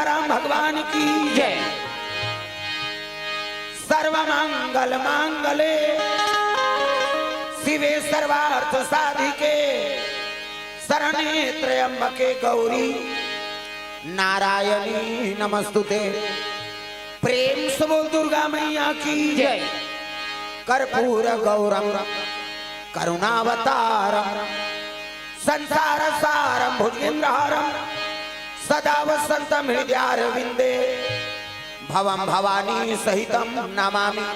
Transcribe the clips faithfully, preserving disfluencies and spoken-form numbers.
राम भगवान की जय। सर्वमंगल मांगले शिवे सर्वार्थ साधिके शरणे त्र्यंबके गौरी नारायणी नमस्तुते। प्रेम से बोल दुर्गा मैया की जय। कर्पूर गौरम करुणावतारम संसार सारम भुजगेंद्रहारम सदा वसंतम हृदयारविंदे भवम भवानी सहितम नमामि।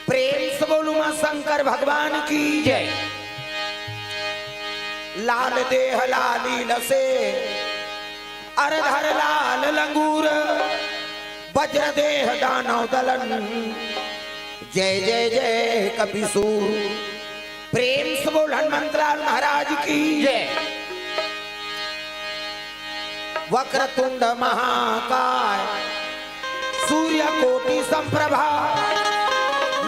प्रेम से बोल उमा शंकर भगवान की जय। लाल देह लाली लसे अरधर लाल लंगूर वज्र देह दानव दलन जय जय जय कपिसूर। प्रेम से बोल हनुमंतलाल महाराज की जय। वक्रतुंड महाकाय सूर्य कोटि संप्रभा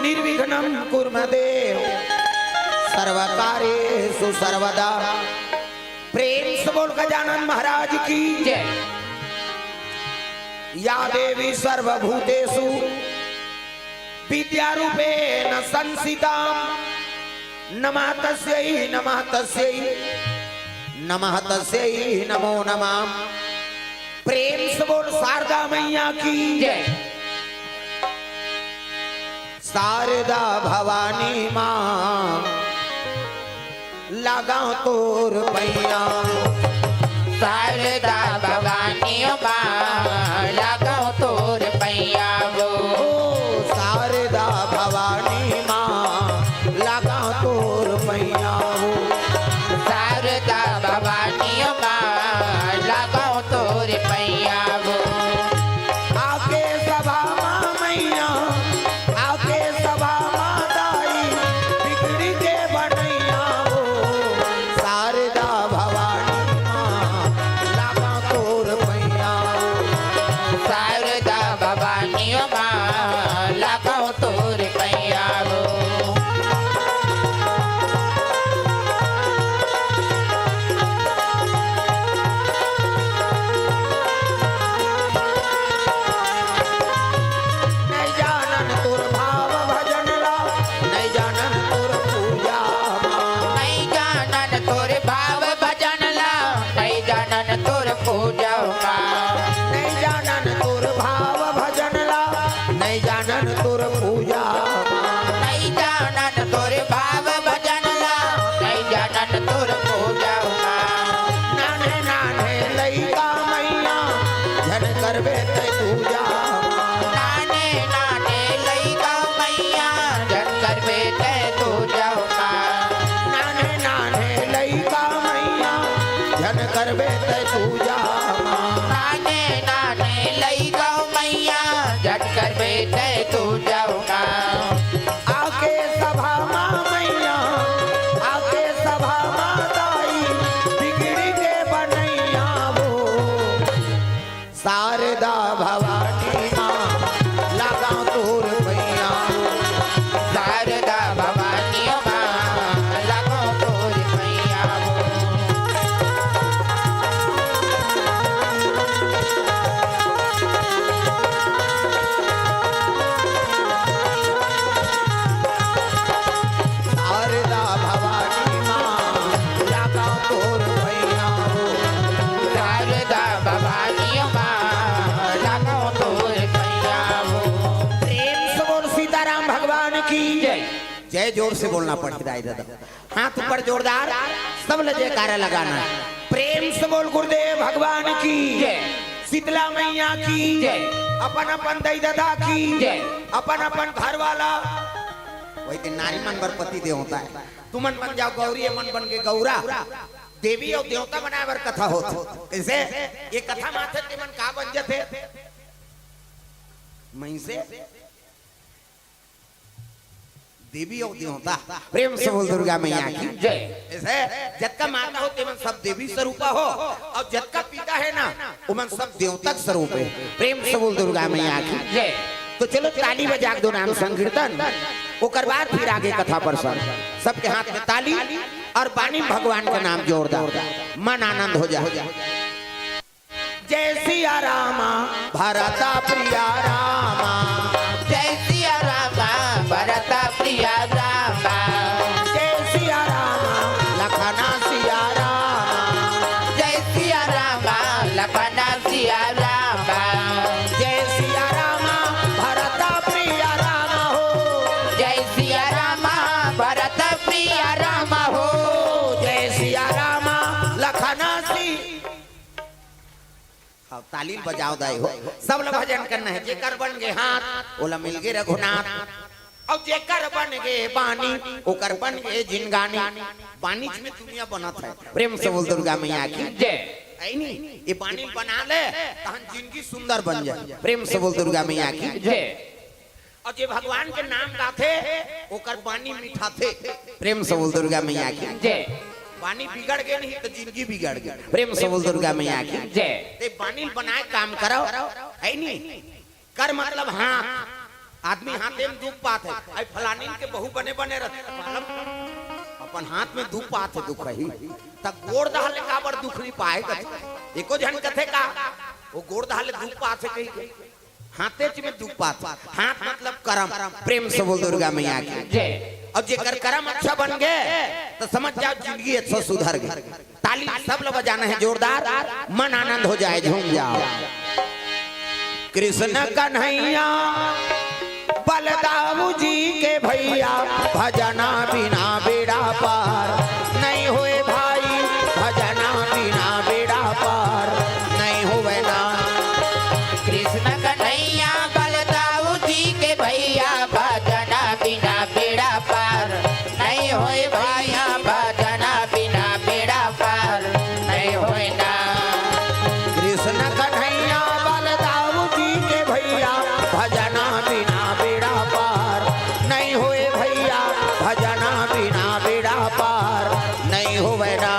निर्विघ्नं कुरु मे देव सर्व कार्येषु सर्वदा। प्रेम से बोल गजानन महाराज की जय। या देवी सर्वभूतेषु विद्यारूपेण संस्थिता नमः तस्यै नमः तस्यै नमः तस्यै नमो नमः। प्रेम से बोल शारदा मैया की जय। शारदा भवानी माँ लगाओ तोर पैया। शारदा भवानी माँ लगाओ तोर पैया वो। ओ शारदा भवानी माँ लगाओ तोर पैया वो। शारदा भवानी माँ लगाओ तोर पैया वो। आके सभा माँ मैया आके सभा माँ दाई बिगड़ी के बनैया हो। शारदा भवानी माँ लागा तोर पैया हो। शारदा भवानी माँ लागा तोर पैया हो। नहीं जानन तोर भाव भजन ला, नहीं जानन तोर पूजा मा। नहीं जानन तोर भाव भजन ला, नहीं जानन तोर पूजा मा। नहीं जानन तोर भाव भजन ला, नहीं जानन तोर पूजा मा। नहीं जानन तोर भाव भजन ला, नहीं जानन तोर पूजा मा। नान्हे नान्हे लइका मैया, झन करबे तै तू जा। नान्हे नान्हे लइका मैया, झन करबे तै तू जा। नान्हे नान्हे लइका मैया, झन करबे तै तू जा। नान्हे नान्हे लइका मैया, झन करबे तै तू जा। आके सभा मा मैया, आके सभा मा दाई, बिगड़ी के बनैया वो। शारदा भवानी माँ, लागा तोर पैया वो। शारदा भवानी माँ, लागा तोर पैया वो। शारदा भवानी माँ, लागा तोर पैया हो। शारदा भवानी माँ, लागा तोर पैया हो। प्रेम से बोल सीताराम भगवान की जय। जय जोर से बोलना पड़ेगा दाई दादा। हाथ ऊपर जोरदार, सब ल जयकारा लगाना है। प्रेम से बोल गुरुदेव भगवान की जय। शीतला मैया की जय। अपन अपन दाई ददा की जय। अपन अपन घर वाला। वही दिन नारी मन बर पति देवता है। तुमन बन जाओ गौरी, एमन बन के गौरा। देवी अउ देवता बनाए बर कथा होत। कैसे? ये कथा माथे तेमन का बन जथे? मइसे देवी अउ देवता। प्रेम से बोल दुर्गा मैया की जय। ऐसे जतका माता हो तेमन सब देवी स्वरूपा हो, अउ जतका पिता है ना ओमन सब देवता के स्वरूप है। प्रेम से बोल दुर्गा मैया की जय। तो चलो ताली बजा के दो नाम संकीर्तन, ओकर बाद फिर आगे कथा प्रसंग। सबके हाथ में ताली अउ बानी भगवान का नाम जोरदार, मन आनंद हो जाए। जय सिया रामा, भरत प्रिया रामा। जय सिया रामा, भरत प्रिया रामा। जय सिया रामा, लखना सिया रामा। जय सिया रामा, लखना सिया रामा। जय सिया रामा, भरत प्रिया रामा हो। जय सिया रामा, भरत प्रिया रामा हो। जय सिया रामा, लखना सी अब ताली बजाव दाई हो, सब ला भजन करना हे। जेकर बन गे हाथ, ओला मिल गे रघुनाथ। अउ जेकर बन गे बानी, ओकर बन गे जिनगानी। बानी में दुनिया बनत हे। प्रेम से बोल दुर्गा मैया की। जय। ऐ नी, ये बानी बना ले, तहन जिंदगी सुंदर बन जाए। प्रेम से बोल दुर्गा मैया की। जय। अउ जे भगवान के नाम गाथे, ओकर बानी मिठाथे। प्रेम से बोल दुर्गा मैया की। जय। बानी बिगड़ गे नहीं तो जिंदगी बिगड़ गे। प्रेम से बोल दुर्गा मैया की। जय। ते बानी बनाए काम करो, हे नी? कर मतलब हाथ। आदमी हाथे में दुख पात हे। अई फलानी के बहू बने बने रहथे, मालूम? अपन हाथ में दुख पात हे, दुख ही। त गोड़ दहा ले काबर दुख नहीं पाए कथे? एको झन कथे का? वो गोड़ दहा ले दुख पात हे कही के। हाथेच में दुख पात हे। हाथ मतलब करम। प्रेम से बोल दुर्गा मैया की। जय। अउ जेकर करम अच्छा बन गे, त समझ जाव जिंदगी अच्छा सुधर गे। ताली सब ला बजाना हे जोरदार, मन आनंद हो जाए, झूम जाव। कृष्ण कन्हैया बलदाऊ जी के भैया, भजना बिना बेड़ा पार नहीं होए भाई, भजना बिना बेड़ा पार नहीं होए ना। कृष्ण कन्हैया बलदाऊ जी के भैया, भजना बिना बेड़ा पार नहीं होए भैया, भजना बिना बेड़ा पार नहीं होए ना। कृष्ण कन्हैया बलदाऊ जी के भैया, भजना बिना बेड़ा पार नहीं होए भैया, भजना बिना बेड़ा पार नहीं होए ना।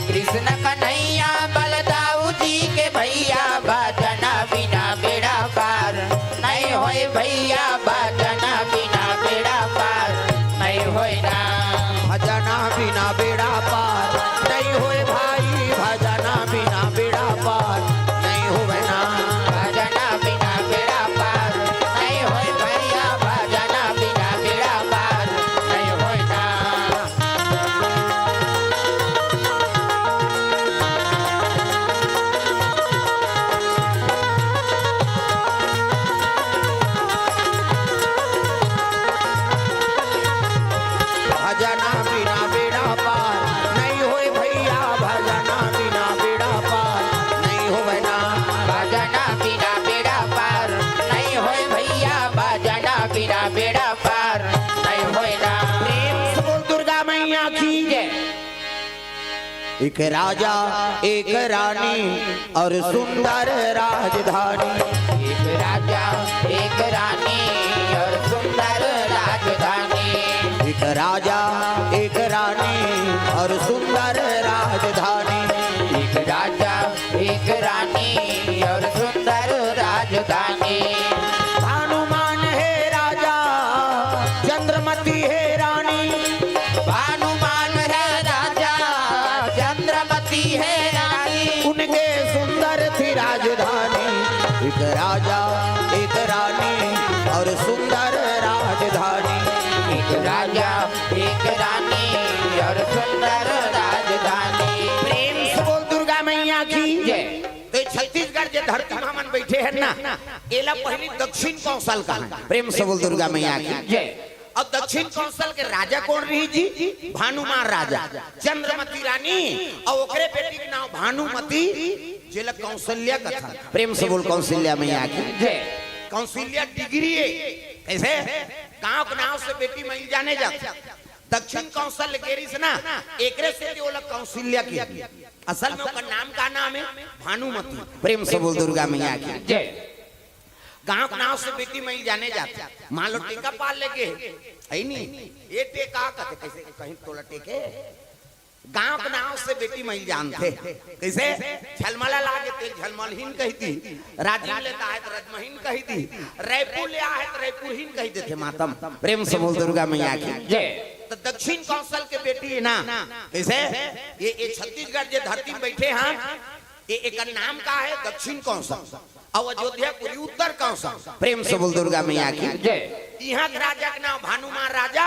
कृष्ण कन्हैया बलदाऊ जी के भैया, भजना बिना बेड़ा पार नहीं होए भैया, भजना बिना बेड़ा पार नहीं होए ना। भजना बिना बेड़ा पार नहीं होए भाई, भजना बिना बेड़ा पार नहीं होए ना। भजना बिना बेड़ा पार नहीं होए भैया, भजना बिना बेड़ा पार नहीं होए ना। भजना बिना बेड़ा पार नहीं होए भैया, भजना बिना बेड़ा पार नहीं होए ना। भजना बिना बेड़ा पार नहीं होए भैया, भजना बिना बेड़ा पार नहीं होए ना। प्रेम से बोल दुर्गा मैया की। जय। एक राजा, एक रानी और सुंदर राजधानी। एक राजा, एक रानी और सुंदर राजधानी। एक राजा, एक रानी और सुंदर राजधानी। एक राजा, एक रानी और सुंदर राजधानी। भानुमान हे राजा, चंद्रमती हे रानी। भानुमान हे राजा, चंद्रमती हे रानी। उनके सुंदर थी राजधानी। एक राजा, एक रानी और सुंदर राजधानी। एक राजा, एक रानी और सुंदर राजधानी। प्रेम से बोल दुर्गा मैया की। जय। तो ये छत्तीसगढ़ जे धरती में हमन बैठे हैं ना, एला पहली दक्षिण कौशल कहा है। प्रेम से बोल दुर्गा मैया की। जय। अउ दक्षिण कौशल के राजा कोन रही जी? भानुमान राजा, चंद्रमती रानी, अउ ओकरे बेटी के नाम भानुमती, जेला कौशल्या कथन। प्रेम से बोल कौशल्या मैया की। जय। कौशल्या डिग्री हे, कइसे? गांव के नाव से बेटी मइल जाने जाथे। दक्षिण कौशल गे रिहिस ना, एकरे सेती ओला कौशल्या कथे। असल में ओकर नाम का नाम हे? भानुमती। प्रेम से बोल दुर्गा मैया की। जय। गांव के नाव से बेटी मइल जाने जाथे। मान लो टेका पार ले गे, हे नी? ये टेका कथे, कइसे कहीं तोला टेके? गांव के नाव से बेटी मइल जानथे। कइसे? झलमला लागे ते झलमलहीन कहि दी, राजिम ले आए त रजमहीन कहि दी, रायपुर ले आए त रायपुरहीन कहि देथे मातम। प्रेम से बोल दुर्गा मैया की। जय। त दक्षिण कौशल के बेटी हे ना, कइसे? ये, ये छत्तीसगढ़ जे धरती में बैठे हैं, ए-, एकर नाम का हे? दक्षिण कौसा अउ अयोध्यापुरी उत्तर कौसा। प्रेम से बोल दुर्गा मैया की। जय। इहाँ के राजा के नाम भानुमान राजा,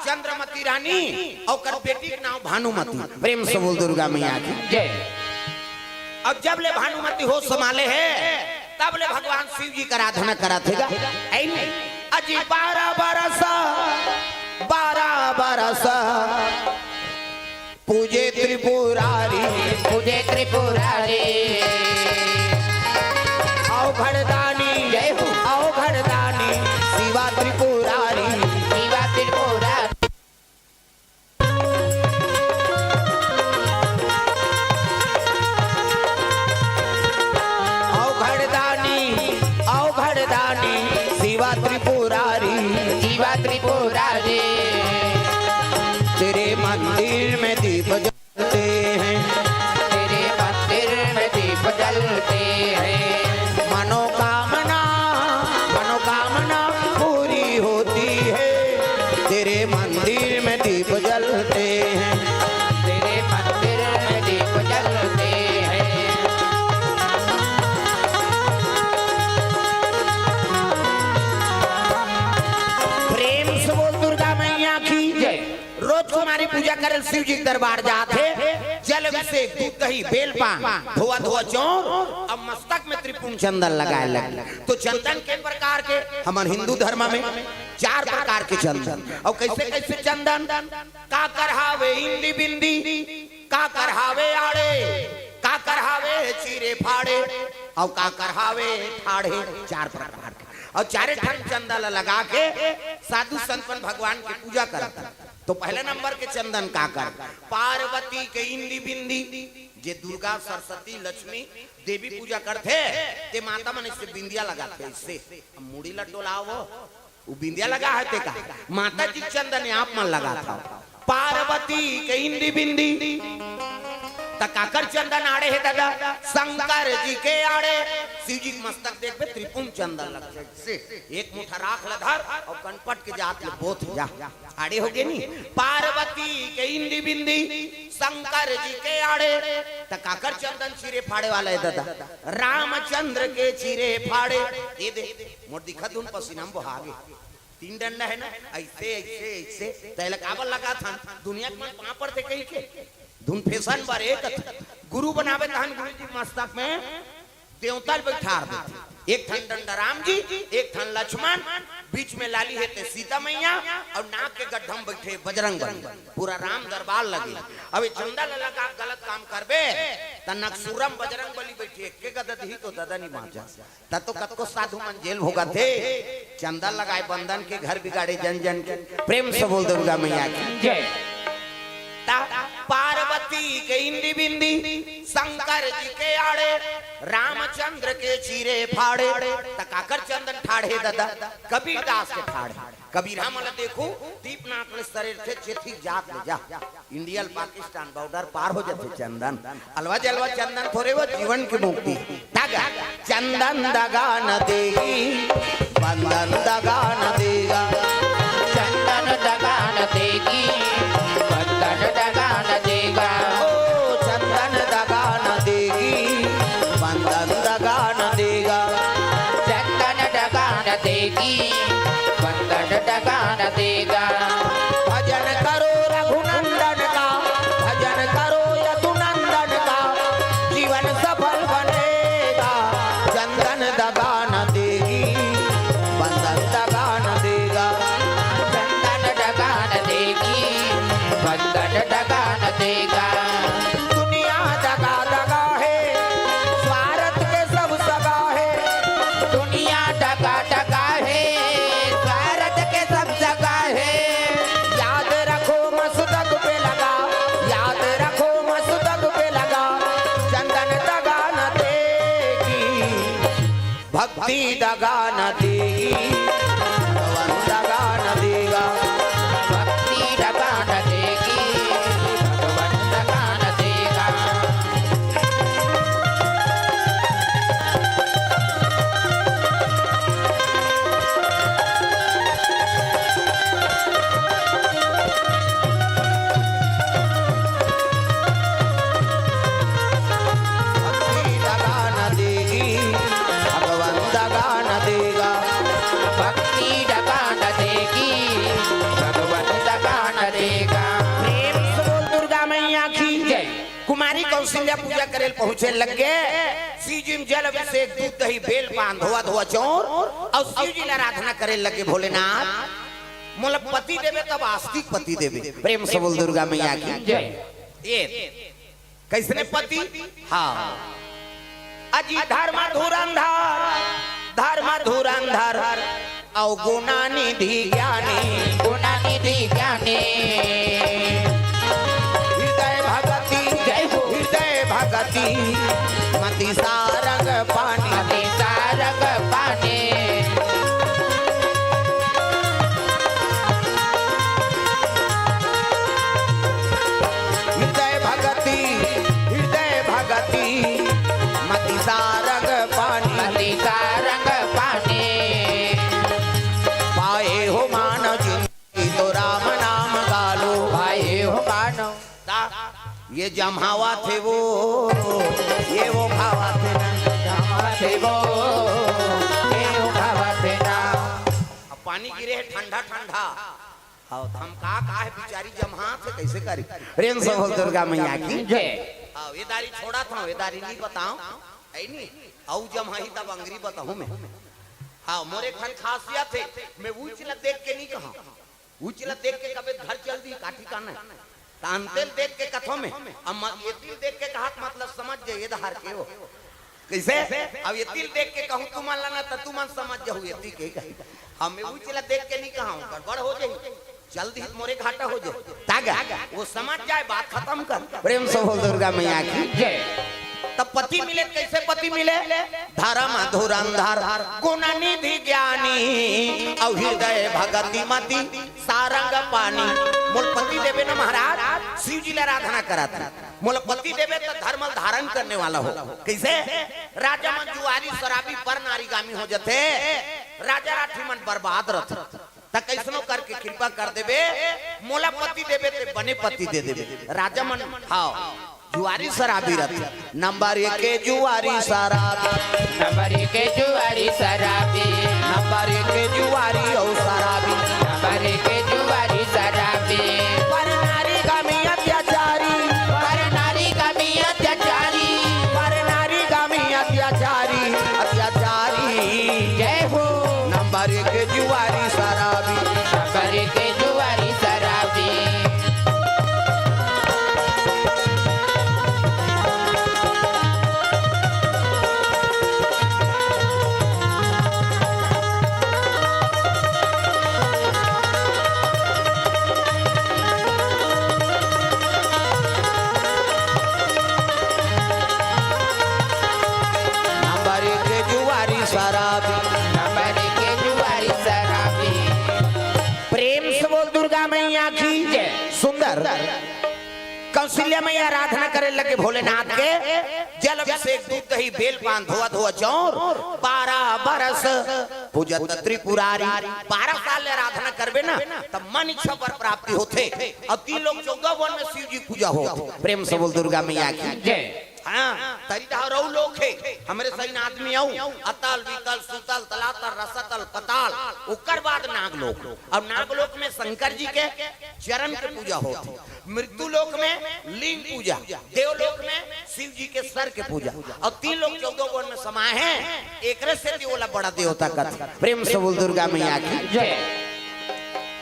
चंद्रमती रानी, अउ ओकर बेटी के नाम भानुमती। प्रेम से बोल दुर्गा मैया की। जय। अब जब ले भानुमती होश संभाले हे, तब ले भगवान शिव जी के आराधना करत हे गा। ऐ नहीं, अजी बारह बरस, बारह बरस पूजे त्रिपुरारी। पूजे त्रिपुरारी। अवघड़दानी, जय हो। अवघड़दानी, शिवा त्रिपुरारी। शिवा त्रिपुरारी। अवघड़दानी, अवघड़दानी, शिवा त्रिपुरारी। शिवा त्रिपुरारी। तेरे मंदिर में दीप जलते हैं। तेरे मंदिर में दीप जलते हैं। मनोकामना, मनोकामना पूरी होती है। तेरे मंदिर में दीप जलते हैं। तेरे मंदिर में दीप जलते हैं। प्रेम से बोल दुर्गा मैया की। जय। रोज कुमारी पूजा करे शिव जी के दरबार जात हे, जल अभिषेक, दूध, दही, बेल पान, धोआ धोआ चौर, अब मस्तक में त्रिपुंड चंदन लगाए लगे। तो चंदन के प्रकार के, हमर हिंदू धर्म में चार प्रकार के चंदन। अउ कैसे कैसे चंदन? काकर हावे इंदी बिंदी, काकर हावे आड़े, काकर हावे चीरे फाड़े, अउ काकर हावे ठाढ़े। चार प्रकार के। अउ चारे ठन चंदन ल लगा के साधु संत मन भगवान के पूजा करत हे। तो पहले नंबर के चंदन काकर? पार्वती के इंदी बिंदी, जे दुर्गा, सरस्वती, लक्ष्मी, देवी पूजा करथे, ते माता मन ऐसे बिंदिया लगाथे, ऐसे। अब मुड़ी ला डोलावो, वो बिंदिया लगा हे ते का? माता जी के चंदन आप मन लगाथव। पार्वती के इंदी बिंदी, त काकर चंदन आड़े हे दादा? शंकर जी के आड़े। शिव जी के मस्तक देखबे, त्रिपुंड चंदन लगथे, ऐसे। एक मुठा राख ल धर अउ कनपट के जात ले बोथ जा। आड़े हो गे नी? पार्वती के इंदी बिंदी, शंकर जी के आड़े। त काकर चंदन चीरे फाड़े वाला हे दादा? रामचंद्र के चीरे फाड़े। ये दे, मोर दिखत धुन पसीना म बोहा गे। तीन डंडा हे ना, ऐसे, ऐसे, ऐसे। त एला काबर लगाथन? दुनिया के मन पाँव पड़थे कहिके। धुन फैशन बर एक गुरु बनावे तहन गुरु जी मस्तक में देवता ल बैठार देथे। एक ठन डंडा राम जी, एक ठन लक्ष्मण, बीच में लाली हे ते सीता मैया, अउ नाक के गड्ढा म बैठे बजरंग बली। पूरा राम दरबार लगे। अब ये चंदा ल लगा के गलत काम करबे, त नकसुरम बजरंग बली बैठे, एके गदा दिही तो ददा नी बाँचा। त तो कतको साधु मन जेल भोगत हे, चंदा लगाए बंदन के, घर बिगाड़े जन जन के। प्रेम से बोल दुर्गा मैया की। जय। त पार्वती के इंदी बिंदी, शंकर जी के आड़े, रामचंद्र के चीरे फाड़े। त काकर चंदन ठाढ़े दादा? कबीर दास के ठाढ़े। कबीर हमन ल देखो, दीप नाक ले सरेरथे, चेथी जात ले जा। इंडिया ल पाकिस्तान बॉर्डर पार हो जाथे चंदन। अलवा जलवा चंदन थोरे, वो जीवन की मुक्ति। दगा, चंदन दगा न देगी, बंदन दगा न देगा। चंदन दगा न देगी, बंदन दगा न देगा। ओ चंदन दगा न देगी, बंदन दगा न देगा। चंदन दगा न देगी, बंदन दगा न देगा। भजन करो रघुनंदन का, भजन करो यदुनंदन का, जीवन सफल बनेगा। चंदन दगा न देगी, बंदन दगा न देगा। चंदन दगा न देगी, बंदन दगा न देगा। दुनिया दगा दगा हे, स्वार्थ के सब सगा हे। दुनिया दगा दगा हे, स्वार्थ के सब सगा हे। याद रखो मसदक पे लगा, याद रखो मसदक पे लगा, चंदन दगा न देगी। भक्ति दगा न देगी, भगवान दगा न देगा। भक्ति दगा न देगी, भगवान दगा न देगा। भक्ति कौशल्या पूजा करे ल पहुंचे लग गे। शिव जी म जल अभिषेक, दूध दही बेल पान, धोवा धोवा चौर, अउ शिव जी ल आराधना करे लग गे, भोलेनाथ, मोला पति देबे तब आस्तिक पति देबे। प्रेम से बोल दुर्गा मैया की जय। ये कइसने पति? हाँ। अजी धर्म धुरंधर, धर्म धुरंधर, अउ गुणानिधि ज्ञानी, गुणानिधि ज्ञानी। हृदय भगति, जय हो। हृदय भगति, मति सारंग पानी। मति सारंग पानी। हृदय भगति, हृदय भगति, मति सारंग पानी। मति सारंग पानी। पाए हो मानव जिंदगी तो राम नाम गालो। पाए हो मानव। ता, ये जमावा थे वो, ये वो खावा थे ना। जमावा थे वो, ये वो खावा थे ना। अब पानी गिरे हे ठंडा ठंडा। हाँ, त हम का, का हे बिचारी जम्हात हे, कइसे करी? प्रेम से बोल दुर्गा मैया की जय। हाँ, ये दारी छोड़ा था, ये दारी नहीं बताओ, है नहीं? अउ जम्हाही तब अंगरी बताहूँ मैं। हाँ, मोरे खन खासियत हे, मैं ऊंच ल देख के नहीं कहा, ऊंच ल देख के कबे घर चल दी, काठी का नहीं। त अंतेल देख के कथो मैं, अब म-, ये तिल देख के कहा, मतलब समझ जाइए, ये धार के हो। कइसे? अब ये तिल देख के कहूँ तुमन ला ना, त तुमन समझ जाहू ये तिल के कही। हम ऊंच ला देख के नहीं कहा, गड़बड़ हो जाही। चल दी त मोरे घाटा हो जाही। तागा, वो समझ जाए, बात खतम कर। प्रेम से बोल दुर्गा मैया की जय। तब पति मिले, कइसे पति मिले? धर्म धुरंधर, गुण निधि ज्ञानी, अउ हृदय भगति मति सारंग पानी। मोल पति देबे ना महाराज, शिव जी ला आराधना करत हे। मोला पति देबे त धर्म ल धारण करने वाला हो। कइसे? राजा मन जुआरी शराबी पर नारीगामी हो जथे, राजा राठी मन बर्बाद रथे। त कइसनो करके कृपा कर देबे, मोला पति देबे ते बने पति दे देबे। राजा मन, हाँ, जुआरी शराबी रथे। नंबर एक के जुआरी शराबी। नंबर एक के जुआरी शराबी। नंबर एक के जुआरी अउ शराबी। नंबर एक के जुआरी शराबी। पर नारी गमी अत्याचारी। पर नारी गमी अत्याचारी। पर नारी गमी अत्याचारी। अत्याचारी। जय हो। नंबर एक के जुआरी शराबी। नंबर एक के जुआरी शराबी। नंबर एक के जुआरी शराबी। नंबर एक के जुआरी शराबी। प्रेम से बोल दुर्गा मैया की जय। सुंदर। कौशल्या मैया आराधना करे लगे भोलेनाथ के, जल अभिषेक, दूध दही, बेल पान, धोवा धोवा चौर, बारह बरस पूजत त्रिपुरारी। बारह साल ले आराधना करबे ना, तब मन इच्छा वर प्राप्ति होथे। अउ तीन लोक चौदह वन में शिव जी पूजा हो। प्रेम से बोल दुर्गा मैया की जय। हाँ, तरी डहर अउ लोक हे, हमरे सही आदमी अउ, अतल, वितल, सुतल, तलातल, रसतल, पताल, ओकर बाद नागलोक। अउ नागलोक में शंकर जी के चरण के पूजा होथे। मृत्यु लोक में लिंग पूजा, देवलोक में शिव जी के सर के पूजा, अउ तीन लोक चौदह वन में समाए हे, एकरे सेती ओला बड़ा देवता कथे। प्रेम से बोल दुर्गा मैया की जय।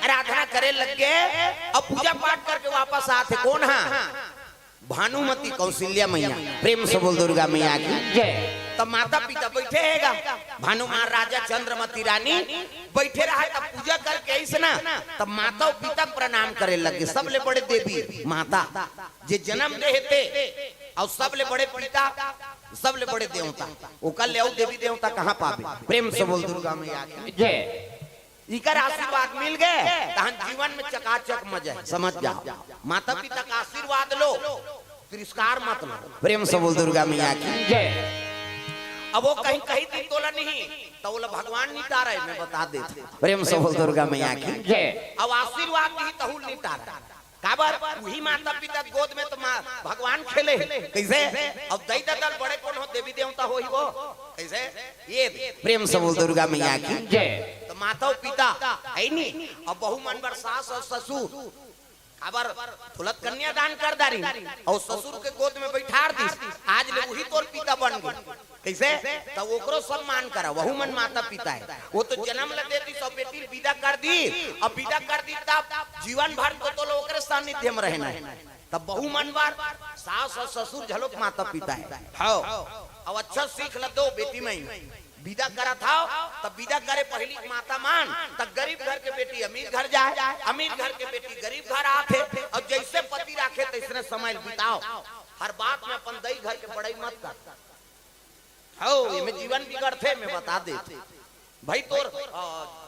आराधना करे लग गे, अउ पूजा पाठ करके वापस आथे। कोन हा? भानुमति कौशल्या मैया। प्रेम से बोल दुर्गा मैया की जय। तब माता पिता बइठे हे गा, भानुमान राजा चंद्रमती रानी बइठे रहा, तब पूजा करके आइस ना, तब माता अउ पिता के प्रणाम करे लगे। सबले बड़े देवी माता, जे जनम दे हे ते, अउ सबले बड़े पिता, सबले बड़े देवता, ओकर ले अउ देवी देवता कहाँ पाबे? प्रेम से बोल दुर्गा मैया की जय। इकर आशीर्वाद मिल गे, तहन जीवन में चकाचक मजा हे, समझ जाओ। माता पिता का आशीर्वाद लो, तिरस्कार मत लो। प्रेम से बोल दुर्गा मैया की जय। अब वो कहीं कही दी तोला नहीं, त ओला भगवान नहीं तारे, मैं बता देत हँव। प्रेम से बोल दुर्गा मैया की जय। अब आशीर्वाद दी तहू नहीं तारे। काबर? उही माता पिता गोद में तो माँ भगवान खेले हे। कइसे? अब दई ददा ले बड़े कोन हो, देवी देवता होही वो। कइसे? ये प्रेम से बोल दुर्गा मैया की जय। त माता अउ पिता हे नी, अब बहू मन बर सास अउ ससुर, काबर? तोला त कन्यादान कर डारिन अउ ससुर के गोद में बइठार दिस, आज ले उही तोर पिता बन गे। कइसे? त ओकरो सम्मान करा, वहू मन माता पिता हे। वो तो जनम ल दे दिस अउ बेटी ल बिदा कर दिस, अउ बिदा कर दिस तब जीवन भर तो तोला ओकरे सानिध्य में रहना हे। तब बहू मन बर सास अउ ससुर घलोक माता पिता हे। हव, अउ अच्छा सीख ल दो बेटी मन। बिदा करत हव, त बिदा करे पहिली माता मन, त गरीब घर के बेटी अमीर घर जाय, अमीर घर के बेटी गरीब घर आथे, अउ जइसे पति राखे तइसने समय ल बिताव। हर बात में अपन दई घर के बड़ई मत कर। हव, एमे जीवन बिगड़थे, मैं बता देत हँव। भई तोर, अ,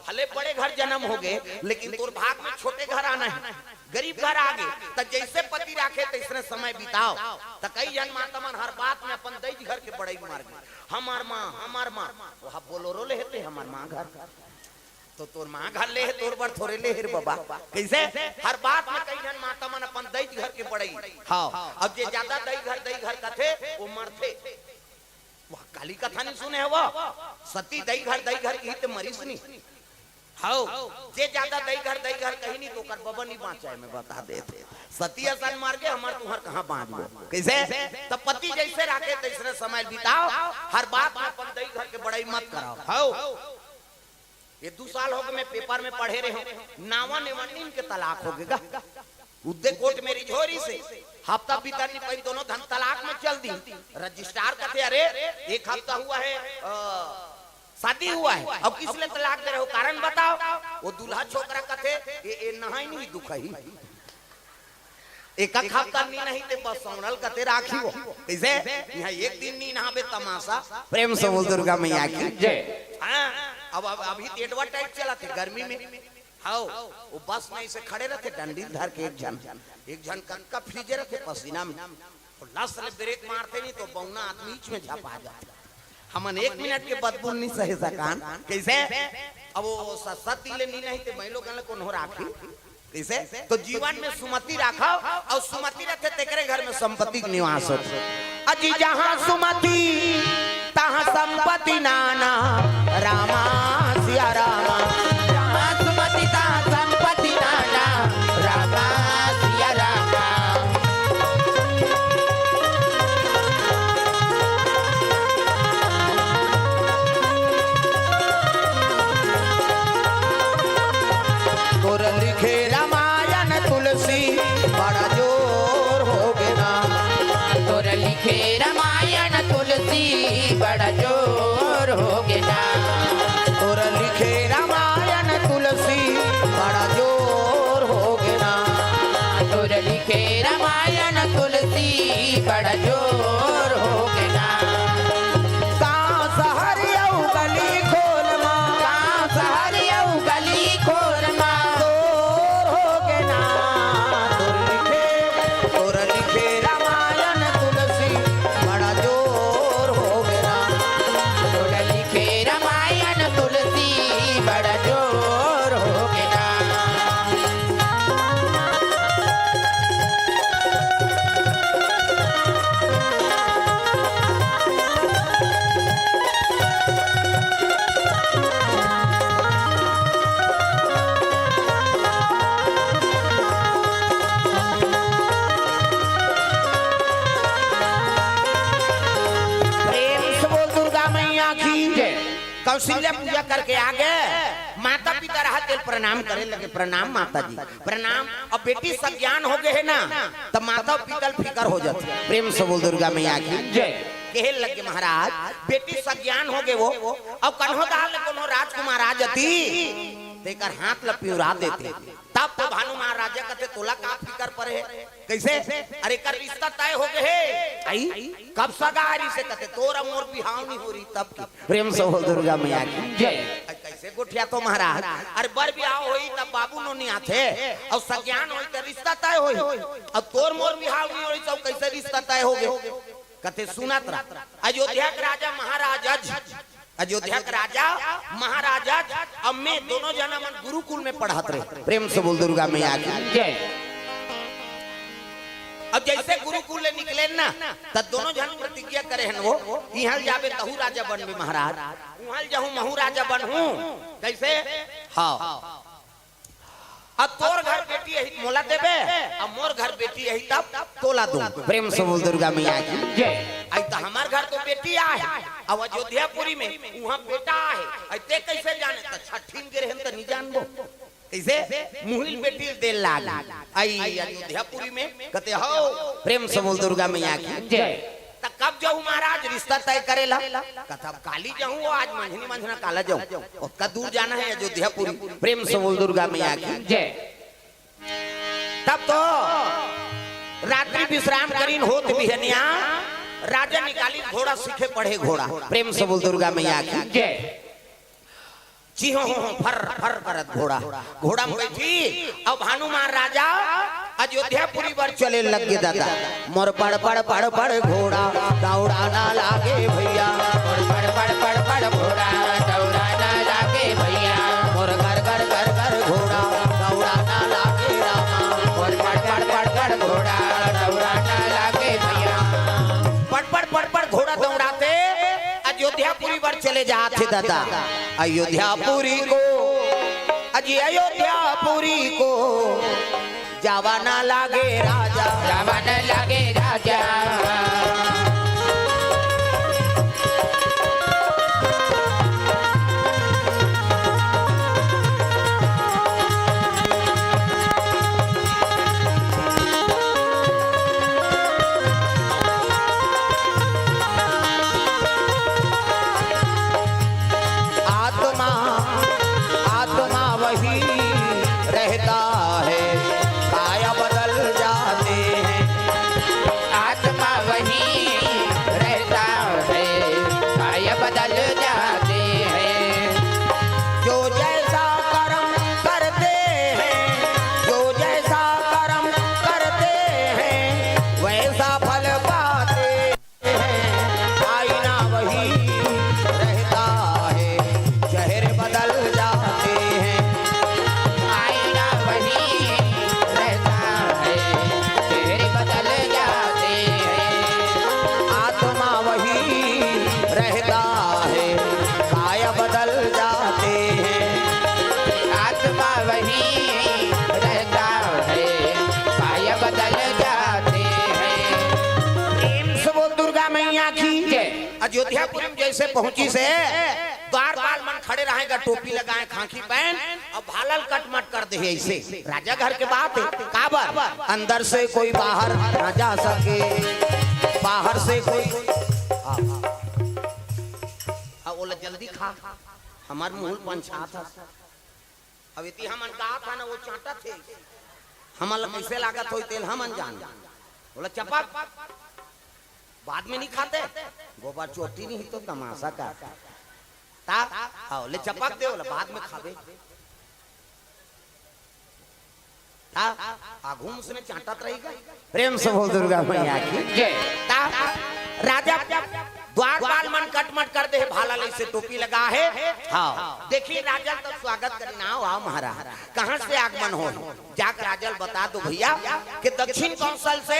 भले बड़े घर जनम होगे, लेकिन तोर भाग में छोटे घर आना हे। गरीब घर आगे, त जइसे पति राखे तइसने समय बिताव। त कई झन माता मन हर बात में अपन दई घर के बड़ई मारगे। हमर माँ, हमर माँ, वो हा बोलोरो ले हे ते हमर माँ घर। तो तोर माँ घर ले हे, तोर बर थोरे ले हे रे बबा। कइसे? हर बात में कई झन माता मन अपन दई घर के बड़ई। हव, अब जे जादा दई घर, दई घर कथे, वो मरथे। वो काली कथा नइ सुने हव? सती दई घर, दई घर किहिस ते मरिस नहीं। हव, जे जादा दई घर, दई घर कही नहीं त ओकर बबा नइ बाँचय, मैं बता देत हँव। सती असन मरगे, हमर तुँहर कहाँ बाँचबो? कइसे? त पति जइसे राखे तइसने समय बिताव, हर बात में अपन दई घर के बड़ई मत कराव। हव। ये दू साल होगे मैं पेपर में पढ़े रहेंव, नावा नेवा नीन के तलाक होगे गा। उद्दे कोर्ट में रिझोरी से हफ्ता भीतर नइ पइन, दोनों झन तलाक में चल दिस। रजिस्ट्रार कथे, "अरे, एक हफ्ता हुआ है, अ, शादी हुआ है, अब किस लिए तलाक दे रहे हो, कारण बताओ।" वो दूल्हा छोकरा कथे, "ये, ये नहाय नहीं दुखही।" एक हफ्ता नीन हे ते बस सौनल कथे राखी हो। कइसे? इहाँ एक दिन नइ नहाबे तमासा। प्रेम से बोल दुर्गा मैया की। जय। हाँ, अब, अब अभी तो advertise चलत हे गर्मी में। हव, वो बस में अइसे खड़े रहिथे, डंडी धर के एक झन, एक झन कतका भीजे रहिथे पसीना में। वो लस ले ब्रेक मारथे नहीं त बौना आदमी बीच में झपा जाथे। हमन एक मिनट के बदबू नइ सहे सकन। कइसे? अब वो स-, सती ले नइ नहाय ते मैं लोगन ल कोनो राखही। कइसे? त जीवन में सुमति राखव, अउ सुमति रहिथे तेकरे घर में संपत्ति के निवास होथे। अजी जहाँ सुमति तहाँ संपत्ति नाना, रामा सिया रामा। जहाँ सुमति तहाँ संपत्ति नाना, रामा सिया रामा। तोर लिखे रामायण तुलसी बड़ा जोर होगे ना। तोर लिखे रामायण तुलसी बड़ा जोर होगे ना। तोर लिखे रामायण तुलसी बड़ा जोर होगे ना। तोर लिखे रामायण तुलसी बड़ा जोर होगे ना। गाँव शहर अउ गली खोर मा। गाँव शहर अउ गली खोर मा। जोर होगे ना। तोर लिखे, तोर लिखे रामायण तुलसी बड़ा जोर होगे ना। तोर लिखे रामायण तुलसी बड़ा जोर होगे ना। प्रेम से बोल दुर्गा मैया की। कौशल्या पूजा करके आगे, माता पिता रहा तेल प्रणाम करे लगे, "प्रणाम माता जी, प्रणाम।" अब बेटी सज्ञान होगे हे ना, त माता पिता ल फिकर हो जाथे। प्रेम से बोल दुर्गा मैया की। जय। कहे लगे, "महाराज, बेटी सज्ञान होगे वो, अब कन्हो दार ले कोनो राजकुमार आ जाती, तेकर हाथ ल पिउरा देते।" तब तो भानु महाराजा कथे, "तोला का फिकर परे हे?" कइसे? "अरे, एकर रिश्ता तय होगे हे।" आई? "कब सगाई रहिसे?" कथे, "तोर अउ मोर बिहाव नइ होय रहिस तब के।" प्रेम से बोल दुर्गा मैया की। जय। "अरे, कइसे गोठियाथो महाराज? अरे, बर बिहाव होही तब बाबू नोनी आथे, अउ सज्ञान होही त रिश्ता तय होही। अब तोर मोर बिहाव नइ होय रहिस, अउ कइसे रिश्ता तय होगे?" कथे, "सुनत रह, अयोध्या के राजा महाराजा जी, अयोध्या के राजा महाराजा जी, अउ मैं दोनों झन हमन गुरुकुल में पढ़त रहेन।" प्रेम से बोल दुर्गा मैया की। जय। अब जइसे गुरुकुल ले निकलेन ना, त दोनों झन प्रतिज्ञा करे हन वो, "इहाँ ल जाबे तहूँ राजा बनबे महाराज, उहाँ ल जाहूँ महूँ राजा बनहूँ।" कइसे? हाँ। अब तोर घर बेटी आही त मोला देबे, अब मोर घर बेटी आही तब तोला दूं। प्रेम से बोल दुर्गा मैया की। जय। आई त हमर घर तो बेटी आहे, अब अयोध्यापुरी में उहाँ बेटा आहे, आई ते कैसे जाने? त छठिन गे रहेन त नहीं जानबो। कैसे? मुहिल बेटी दे लाग आई अयोध्यापुरी में, कहते हो। प्रेम से बोल दुर्गा मैया की। जय। त कब जाऊं महाराज रिश्ता तय करेला? कथा काली जाऊं, आज मंझनी मंझना काला जाऊं, ओतका दूर जाना है अयोध्यापुरी। प्रेम से बोल दुर्गा मैया की। जय। तब तो रात्रि विश्राम करीन होत बिहनिया, राजा निकाली घोड़ा, सीखे पढ़े घोड़ा। प्रेम से बोल दुर्गा मैया की। जय। चिहो हो हो फर फर करत घोड़ा, घोड़ा में बैठी। अब हनुमान राजा अयोध्यापुरी बर चले लग गे दादा। मोर पड़ पड़ पड़ पड़ घोड़ा दौड़ाना लागे भैया। मोर पड़ पड़ पड़ पड़ घोड़ा दौड़ाना लागे भैया। मोर घर घर घर घर घोड़ा दौड़ाना लागे रामा। मोर पड़ पड़ पड़ पड़ घोड़ा दौड़ाना लागे भैया। पड़ पड़ पड़ पड़ घोड़ा दौड़ाते अयोध्यापुरी बर चले जात हे दादा। अयोध्यापुरी को, अजी अयोध्यापुरी को जावा ना लागे राजा। जावा ना लागे राजा। आत्मा, आत्मा वही रहता है, काया बदल जाते हैं। आत्मा वही रहता है, काया बदल जाते हैं। जो जैसा कर्म करते हैं, जो जैसा कर्म करते हैं, वैसा फल पाते हैं। आईना वही रहता है, चेहरे बदल जाते हैं। आईना वही रहता है, चेहरे बदल जाते हैं। आत्मा वही रहता है, काया बदल जाते हैं। आत्मा वही रहता है, काया बदल जाते हैं। प्रेम से बोल दुर्गा मैया की। जय। अयोध्यापुरी में जैसे पहुंची से द्वारपाल मन खड़े रहेगा, टोपी लगाए, खांखी पहन, अउ भाला ल कटमट कर दे ऐसे। राजा घर के बात है, काबर? अंदर से कोई बाहर ना जा सके, बाहर से कोई, आ, आ, आ, ओला जल्दी खा, हमर मुंह पंछात ह। अब इति हमन का था ना, वो चांटत हे, हमन ला कैसे लागत होई तेल हमन जान। ओला चपक, बाद में नहीं खाते, गोबर चोटी नहीं तो तमाशा का। ता, आओ, ले चपक दे, ओला बाद में खाबे। ता, आघू में उसने चांटत रहेगा। प्रेम से बोल दुर्गा मैया की। जय। ता, राजा द्वारपाल मन कटमट कर दे, भाला ले से टोपी लगा है। हाँ, देखिए राजा तब स्वागत करिन, आओ, आओ महाराज, कहाँ से आगमन हो? जाकर राजा ल बता दो भैया कि दक्षिण कौशल से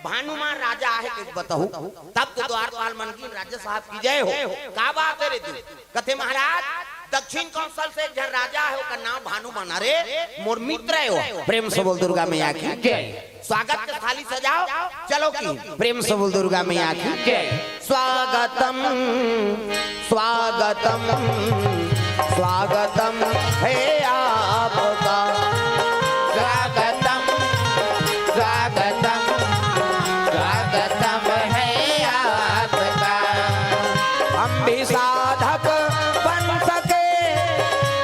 भानुमान राजा आहे, कुछ बताऊ। तब तो द्वारपाल मन की राजा साहब की जय हो। का बात है रे तू? कथे महाराज, दक्षिण कौशल से एक झन राजा है, ओकर नाम भानुमान। अरे मोर मित्र है वो। प्रेम से बोल दुर्गा मैया की। जय। स्वागत के थाली सजाओ, चलो की। प्रेम से बोल दुर्गा मैया की। जय। स्वागतम, स्वागतम, स्वागतम है आपका। स्वागतम, स्वागतम, स्वागतम है आपका। हम भी साधक बन सके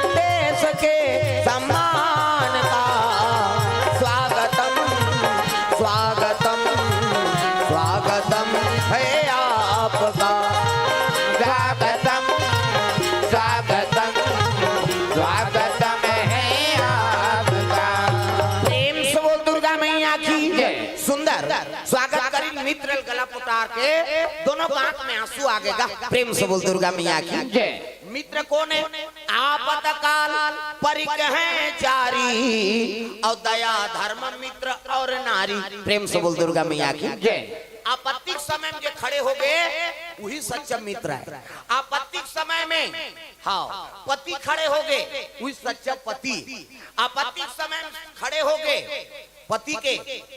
देश के सम्मान का। स्वागतम, स्वागतम, स्वागतम है आपका। स्वागतम, स्वागतम, स्वागतम है आपका। प्रेम से बोल दुर्गा मैया की। जय। सुंदर स्वागत करिन मित्र ल गला पुटार के, दोनों के आंख में आंसू आ गे गा। प्रेम से बोल दुर्गा मैया की। जय। मित्र कोन है? आपतकाल परिक हैं चारी, अउ दया धर्म मित्र अउ नारी। प्रेम से बोल दुर्गा मैया की। जय। आपत्ति के समय में जे खड़े हो गे, उही सच्चा मित्र हे। आपत्ति के समय में, हाँ, पति खड़े होगे, उही सच्चा पति। आपत्ति के समय में खड़े होगे पति के,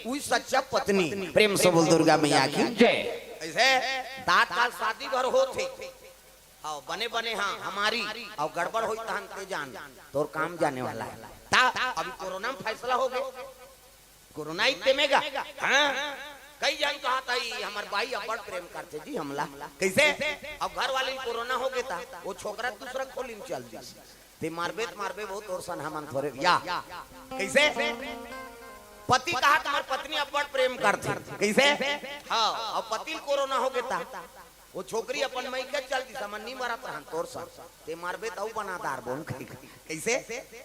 उही सच्चा पत्नी। प्रेम से बोल दुर्गा मैया की। जय। अइसे दांत काल शादी भर होत हे। हाँ, बने बने, हाँ, हमारी, अउ गड़बड़ होई तहन ते जान, तोर काम जाने वाला हे। त अभी कोरोना में फैसला होगे। कोरोना ही तेमेगा। हाँ, कई झन कहत हे, "हमर बाई अब्बड़ प्रेम करथे जी हमला।" कइसे? अब घर वाले ल कोरोना होगे त ओ छोकरा दूसरा खोली में चल दिस। ते मारबे त मारबे, बहुत तोर सन हमन थोरे या। कइसे? पति कहत, "हमर पत्नी अब्बड़ प्रेम करथे।" कइसे? हाँ, अब पति ल कोरोना होगे त ओ छोकरी अपन मइके चल दिस, हमन नी मरत रहन तोर सन। ते मारबे त अउ बना डारबो। कइसे?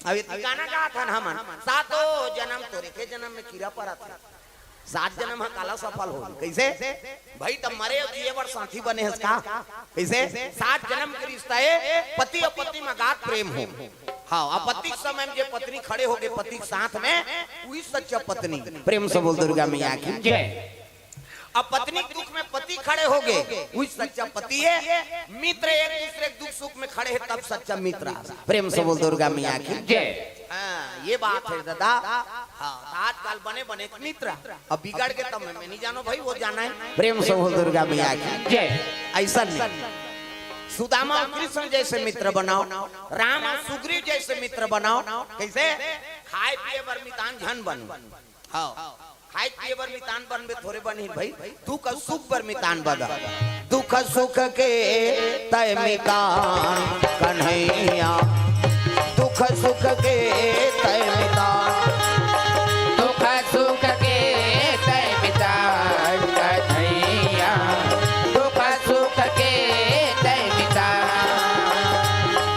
अब एती गाना गाथन हमन, "सातो जनम तोर एके जनम में कीरा परत हे।" सात जनम ह काला सफल होही। कइसे? भई, त मरे अउ जिए बर साथी बने हस का? कइसे? सात जनम के रिश्ता ए, पति अउ पत्नी में अगाध प्रेम हो। हाँ, आपत्ति के समय में जे पत्नी खड़े होगे पति के साथ में, उही सच्चा पत्नी। प्रेम से बोल दुर्गा मैया की। जय। अब पत्नी के दुख में पति खड़े होगे, उही सच्चा पति हे। मित्र एक दूसरे के दुख सुख में खड़े हे, तब सच्चा मित्र। प्रेम से बोल दुर्गा मैया की। जय। हाँ, ये बात हे दादा। हाँ, त आजकल बने बने मित्र, अब बिगड़ गे त मैं, मैं नहीं जानो भई, वो जाना हे। प्रेम से बोल दुर्गा मैया की। जय। अइसन नहीं। सुदामा अउ कृष्ण जइसे मित्र बनाव, राम अउ सुग्रीव जइसे मित्र बनाव। कइसे? खाय पिए बर मितान झन बनो। हाँ, खाय पिए बर मितान बनबे थोरे बनही भई, दुख अउ सुख बर मितान बन। दुख सुख के तय मितान कन्हैया, दुख सुख के तय मितान। दुख सुख के तय मितान कन्हैया, दुख सुख के तय मितान।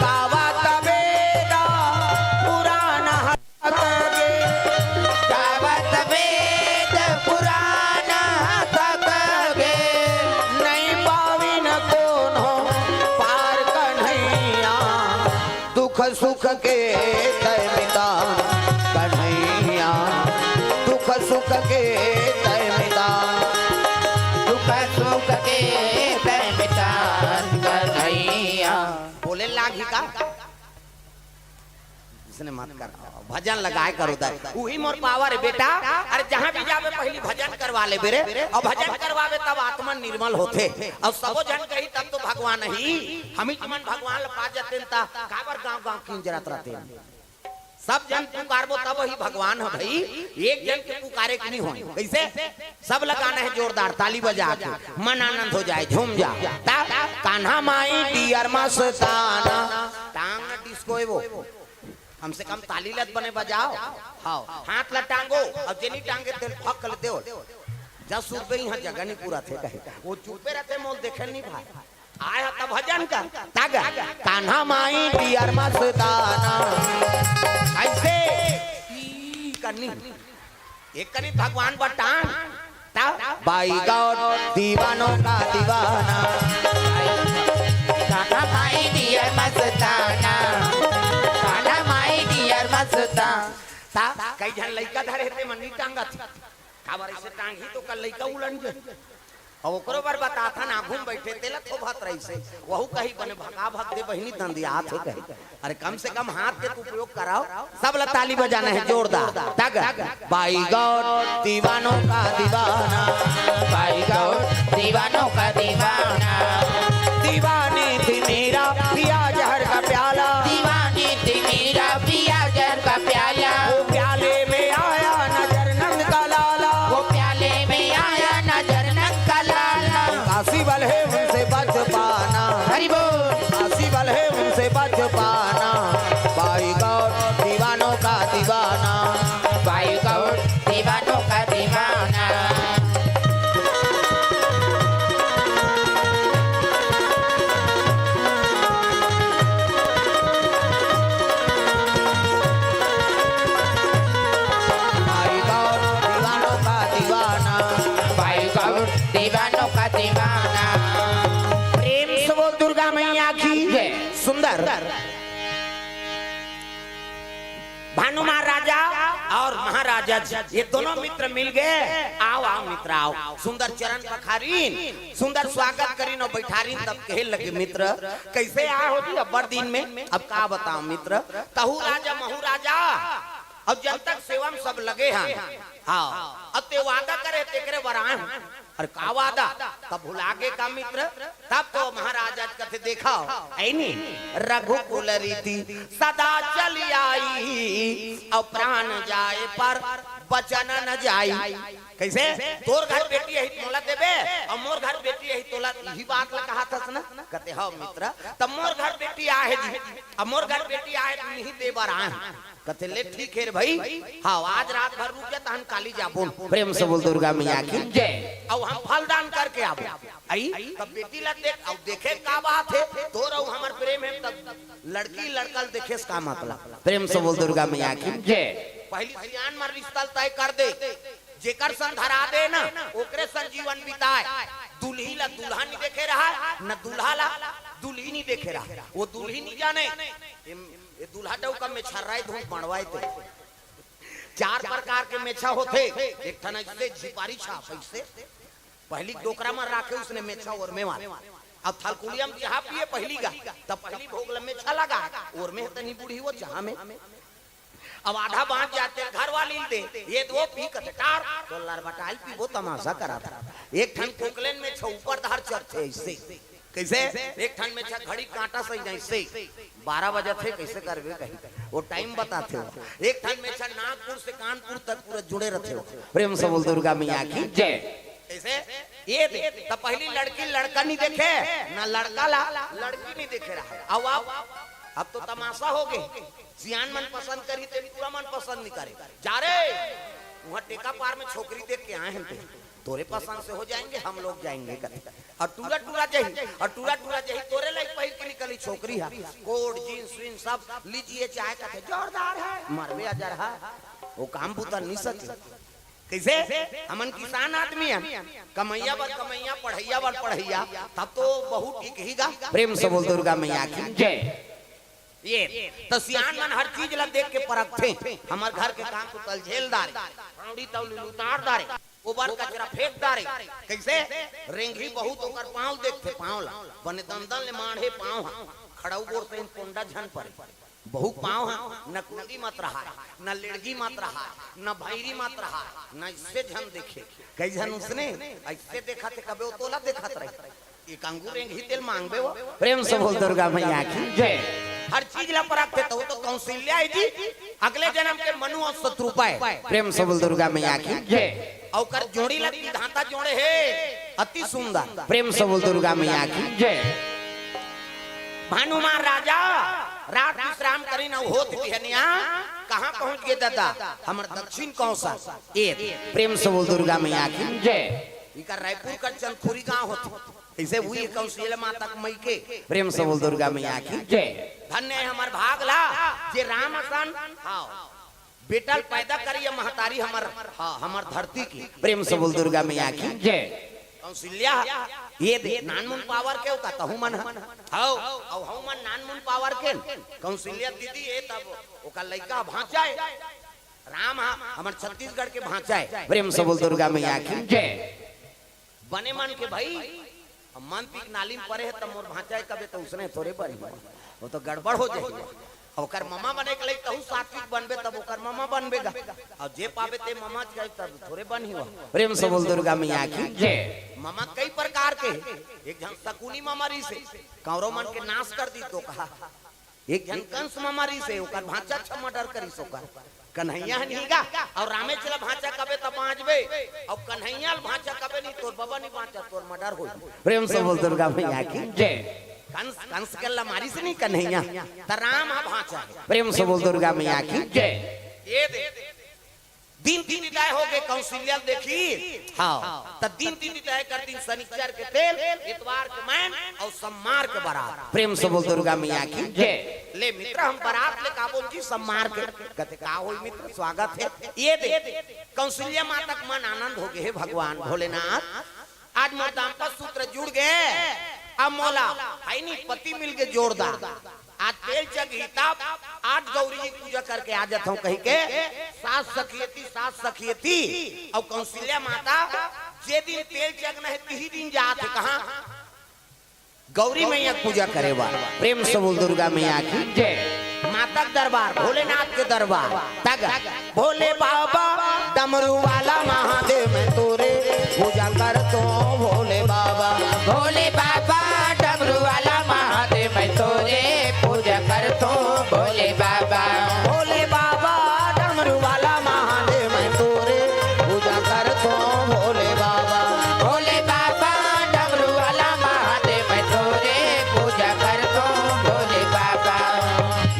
गावत वेद पुराण हतगे, गावत वेद पुराण हतगे, नहीं पाविन कोनो पार कन्हैया। दुख सुख के तय मितान कन्हैया, दुख सुख के तय मितान। दुख सुख के तय मितान कन्हैया। बोले लागही का? इसने मत कर, भजन लगाय करो दाई। उही मोर power हे बेटा। अरे जहाँ भी जाबे पहिली भजन करवा लेबे रे, अउ भजन करवाबे तब आत्मा निर्मल होथे। अउ सबो झन कही तब तो भगवान ही, हमीच मन भगवान ल पा जतेन त काबर गाँव गाँव किंजरत रहतेन। सब झन पुकारबो तब ही भगवान ह भई, एक झन के पुकारे के नहीं होय। कइसे? सब ल गाना हे जोरदार, ताली बजा के, मन आनंद हो जाय, झूम जा। त कान्हा my dear मस्ताना, टांग न डिस्को हे वो। कम से कम ताली ल त बने बजाव। हाँ, हाथ ल टांगो, अउ जेनी टांगे तेल फक ले देव। जस सुबे इहाँ जगह नहीं पूरा थे कहे। वो चुपे रहते, मोल देखे नहीं भाई। आय ह त भजन कर, त गा। कान्हा my dear मस्ताना। अइसे ई करनी। एक कनी भगवान बर टांग, त by God दीवानों का दीवाना। Kanha my dear Mastana, Kanha my dear मस्ताना। त कई झन लइका धरे हे ते मन नी टांगत। काबर अइसे टांगही त ओकर लइका उलन जाही। अउ ओकरो बर बताथन, आघू म बइठे तेला थोभत रहिसे, वहू कही बने भगा भग दे बहिनी दंदियात हे कही। अरे कम से कम हाथ के उपयोग कराव। सब ल ताली बजाना हे जोरदार। त गा। By God दीवानों का दीवाना। By God दीवानों का दीवाना। दीवानी थी मीरा पिया जहर का प्याला। दीवानी थी मीरा पिया जहर का प्याला। वो प्याले में आया नजर नंद का लाला। वो प्याले में आया नजर नंद का लाला। काशी वाले उनसे बच पाना। हरि बोल। काशी वाले उनसे बच पाना। By God दीवानों का दीवाना। By God दीवानों का दीवाना। By God दीवानों का दीवाना। By God दीवानों का दीवाना। प्रेम से बोल दुर्गा मैया की। जय। सुंदर। भानु महाराजा अउ महारानी राजा जी, ये दोनों मित्र मिल गए। आओ, आओ मित्र, आओ। सुंदर चरण पखारिन, सुंदर स्वागत करिन अउ बैठारिन, तब कहे लगे, "मित्र, कैसे आए हो जी अब्बड़ दिन में?" अब का बताओ मित्र, तहू राजा, महू राजा, अउ जन तक सेवा में सब लगे हैं। हाँ, अब ते वादा करे, तेकरे बर आए हूँ। अरे का वादा? तब भुला गे का मित्र? तब तो महाराज आज कथे, देखा, ऐनी रघुकुल रीति सदा चली आई, अउ प्राण जाए पर बचन न जाई। कैसे? तोर घर बेटी आही त मोला देबे, अउ मोर घर बेटी आही तोला, इही बात ला कहा थस ना? कथे, "हव मित्र, त मोर घर बेटी आहे जी, अउ मोर घर बेटी आहे त नहीं दे बर आए।" कथे, "ले ठीक हे रे भाई, हाँ, आज रात भर रुक जा, तहन काली जाबो।" प्रेम से बोल दुर्गा मैया की जय। अउ हम फलदान करके आबो। आई, तब बेटी ला देख, अउ देखे का बात हे, तोर अउ हमर प्रेम हे, तब लड़की लड़का ल देखे से का मतलब? प्रेम से बोल दुर्गा मैया की जय। पहली सियान मन रिश्ता ल तय कर दे, जेकर संग धरा दे ना, ओकरे संग जीवन बिताए। दुल्ही ला दूल्हा नहीं देखे रहा, न दूल्हा ला दुल्ही नहीं देखे रहा। वो दुल्ही नहीं जाने, ये, ये दूल्हा डौका में छर्राए धूप मड़वाए थे। चार प्रकार के मेछा होथे, एक ठन ऐसे झिपारी छाप ऐसे, पहली डोकरा में राखे उसने मेछा ओरमे वाला। अब थलकुलिया में चाह पिए पहली गा, तब पहली भोग ल मेछा लगा, ओरमे तनी बूढ़ी वो चाह में। अब आधा बांच जाथे, घर वाली ल दे, ये दो पी कथे टार, तो लरबटाई पीबो तमाशा करा था। एक ठन कोकलेन मेछा ऊपर धार चढ़थे ऐसे। कैसे? एक ठन मेछा घड़ी कांटा सही जैसे बारह बजे थे, कैसे करबे कही, वो टाइम बताथे। एक ठन मेछा नागपुर से कानपुर तक पूरा जुड़े रथे। प्रेम से बोल दुर्गा मैया की जय। कैसे? ये दे, तब पहली लड़की लड़का नहीं देखे, ना लड़का ला लड़की नहीं देखे रहा। अब, अब, अब तो तमाशा हो गए। सियान मन पसंद करी, ते टूरा मन पसंद नहीं करे। जा रे, वहाँ टेका पार में छोकरी देख के आए हैं ते। तोरे पसंद से हो जाएंगे, हम लोग जाएंगे कथे। अउ टूरा टूरा जही, अउ टूरा टूरा जही, तोरे लाइक पहिर के निकली छोकरी हा। कोट, जींस, वींस सब लीजिए, चाहे कथे जोरदार है, मरबे अजर हा। वो काम बुता नहीं सके। कैसे? हमन किसान आदमी हन, कमैया बर कमैया, पढ़ैया बर पढ़ैया, तब तो बहुत ठीक ही गा। प्रेम से बोल दुर्गा मैया की जय। ये तो सियान मन हर चीज ला देख के परखथे। हमर घर के काम तो तल झेल डारे, फावड़ी तौली उतार डारे, गोबर कचरा फेंक डारे। कैसे? रेंगही बहुत ओकर पाँव देखथे, पाँव ला बने दंदन ले माढ़े पाँव हा, खड़ऊ गोड़ से पोंडा झन परे। बहुत पाँव हा, न कुंदी मत रहा, न लेड़गी मत रहा, न भैरी मत रहा, न इससे झन देखे। कई झन उसने ऐसे देखा थे, कबे वो तोला देखत रही। एक अंगूर रेंगही तेल मांगबे वो। प्रेम से बोल दुर्गा मैया की जय। हर चीज ला परखथे तो वो तो कौशल्या है जी। अगले जन्म के मनु अउ शत्रुपा है। प्रेम से बोल दुर्गा मैया की जय। अउ ओकर जोड़ी ला विधाता जोड़े हे, अति सुंदर। प्रेम से बोल दुर्गा मैया की जय। भानुमान राजा रात विश्राम करिन अउ होत बिहनिया कहाँ पहुँच गे दादा? हमर दक्षिण कौशल। ए, प्रेम से बोल दुर्गा मैया की जय। इकर रायपुर कर चंदखुरी गांव होथे। ऐसे हुई कौशल्या माता के मइके। प्रेम से बोल दुर्गा मैया की जय। धन्य है हमर भाग ला, जे राम असन, हाँ, बेटा ल पैदा करी या महतारी हमर, हाँ, हमर धरती की। प्रेम से बोल दुर्गा मैया की जय। कौशल्या, ये दे, नानमुन पावर के ओका तहु मन ह। हौ, अउ हौ मन नानमुन पावर के। कौशल्या दीदी, ये तब ओका लइका भांचा है। राम हा, हमर छत्तीसगढ़ के भांचा है। प्रेम से बोल दुर्गा मैया की जय। बने मन के भाई, अब मन पीक नाली में परे है, तब मोर भांचा है कबे, तो उसने थोड़े बनी। वो तो गड़बड़ हो जाए। अब ओकर ममा बने के लइक तहु सात्विक बनबे, तब ओकर ममा बनबे गा। अब जे पाबे ते ममा के, तब थोड़े बनी हो। प्रेम से बोल दुर्गा मैया की जय। ममा कई प्रकार के, एक झन शकुनी ममा रहिसे, कौरव मन के नाश कर दी तो कहा। एक झन कंस ममा रहिसे, ओकर भांचा अच्छा मर्डर करिस ओकर। कन्हैया ह नहीं गा, अउ रामेच ल भांचा कबे त बांचबे, अउ कन्हैया ल भांचा कबे नहीं, तोर बबा नहीं बांचा, तोर मर्डर होई। प्रेम से बोल दुर्गा मैया की जय। कंस, कंस के ल मारिस नहीं कन्हैया, त राम ह भांचा है। प्रेम से बोल दुर्गा मैया की जय। ये दे, दिन तिथि तय हो गे, कौशल्या देखी। हाँ, त दिन तिथि तय कर दिन, शनिचर के तेल, इतवार के मैन अउ सोमवार के बरात। प्रेम से बोल दुर्गा मैया की जय। ले मित्र, हम बरात ले का बोल जी, सोमवार के। कथे का होई मित्र, स्वागत है। ये दे, कौशल्या माता के मन आनंद हो गे, हे भगवान भोलेनाथ, आज मोर दाम्पत्य सूत्र जुड़ गे, अब मोला है नहीं पति मिल गे जोरदार। आज तेल चघही तब आज गौरी जी पूजा करके आ जाता हूँ कही के सास सखियती, सास सखियती, अउ कौशल्या माता जे दिन तेल चघना हे, तिही दिन जात हे। कहाँ? गौरी मैया के पूजा करे बर। प्रेम से बोल दुर्गा मैया की जय। माता के दरबार, भोलेनाथ के दरबार। तग भोले बाबा डमरू वाला महादेव, मैं तोरे पूजा करतो भोले बाबा। भोले बाबा डमरू वाला महादेव, मैं तोरे पूजा करतो भोले बाबा। भोले बाबा डमरू वाला महादेव, मैं तोरे पूजा करतो भोले बाबा। भोले बाबा डमरू वाला महादेव, मैं तोरे पूजा करतो भोले बाबा।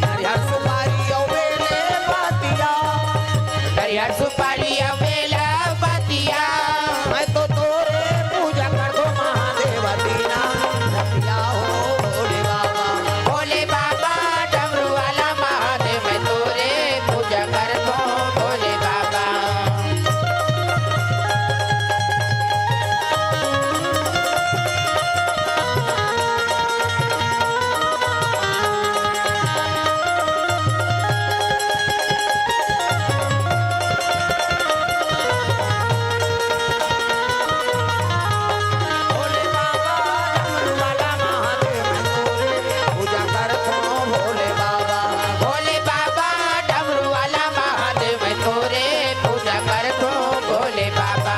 नरियर सुपारी अउ बेले पतिया, नरियर सुपारी अउ बेला पतिया, मैं तो तोरे पूजा करतो महादेव दीना रतिया हो भोले बाबा। भोले बाबा डमरू वाला महादेव, मैं तोरे पूजा करतो भोले बाबा। भोले बाबा डमरू वाला महादेव, मैं तोरे पूजा करतो भोले बाबा। भोले बाबा डमरू वाला महादेव, मैं तोरे पूजा करतो भोले बाबा।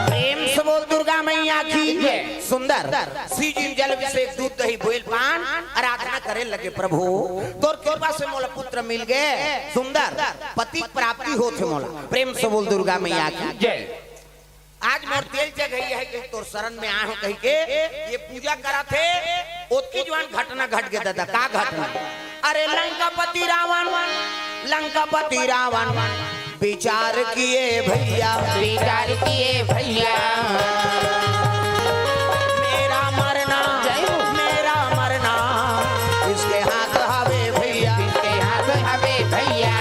प्रेम से बोल दुर्गा मैया की जय। सुंदर। शिव जी जल अभिषेक, दूध दही बोइल पान, आराधना करे लगे, प्रभु तोर कृपा से मोला पुत्र मिल गे। सुंदर पति प्राप्ति होथे मोला। प्रेम से बोल दुर्गा मैया की जय। आज मोर तेल चघई हे कहि तोर शरण में आए हों कहिके ये पूजा करत हे। ओतकी जुवार घटना घट गे दादा। का घटना? अरे लंकापति रावण, लंकापति रावण विचार किए भैया, विचार किए भैया। मेरा मरना, जय हो। मेरा मरना किसके हाथ हवे भैया, किसके हाथ हवे भैया।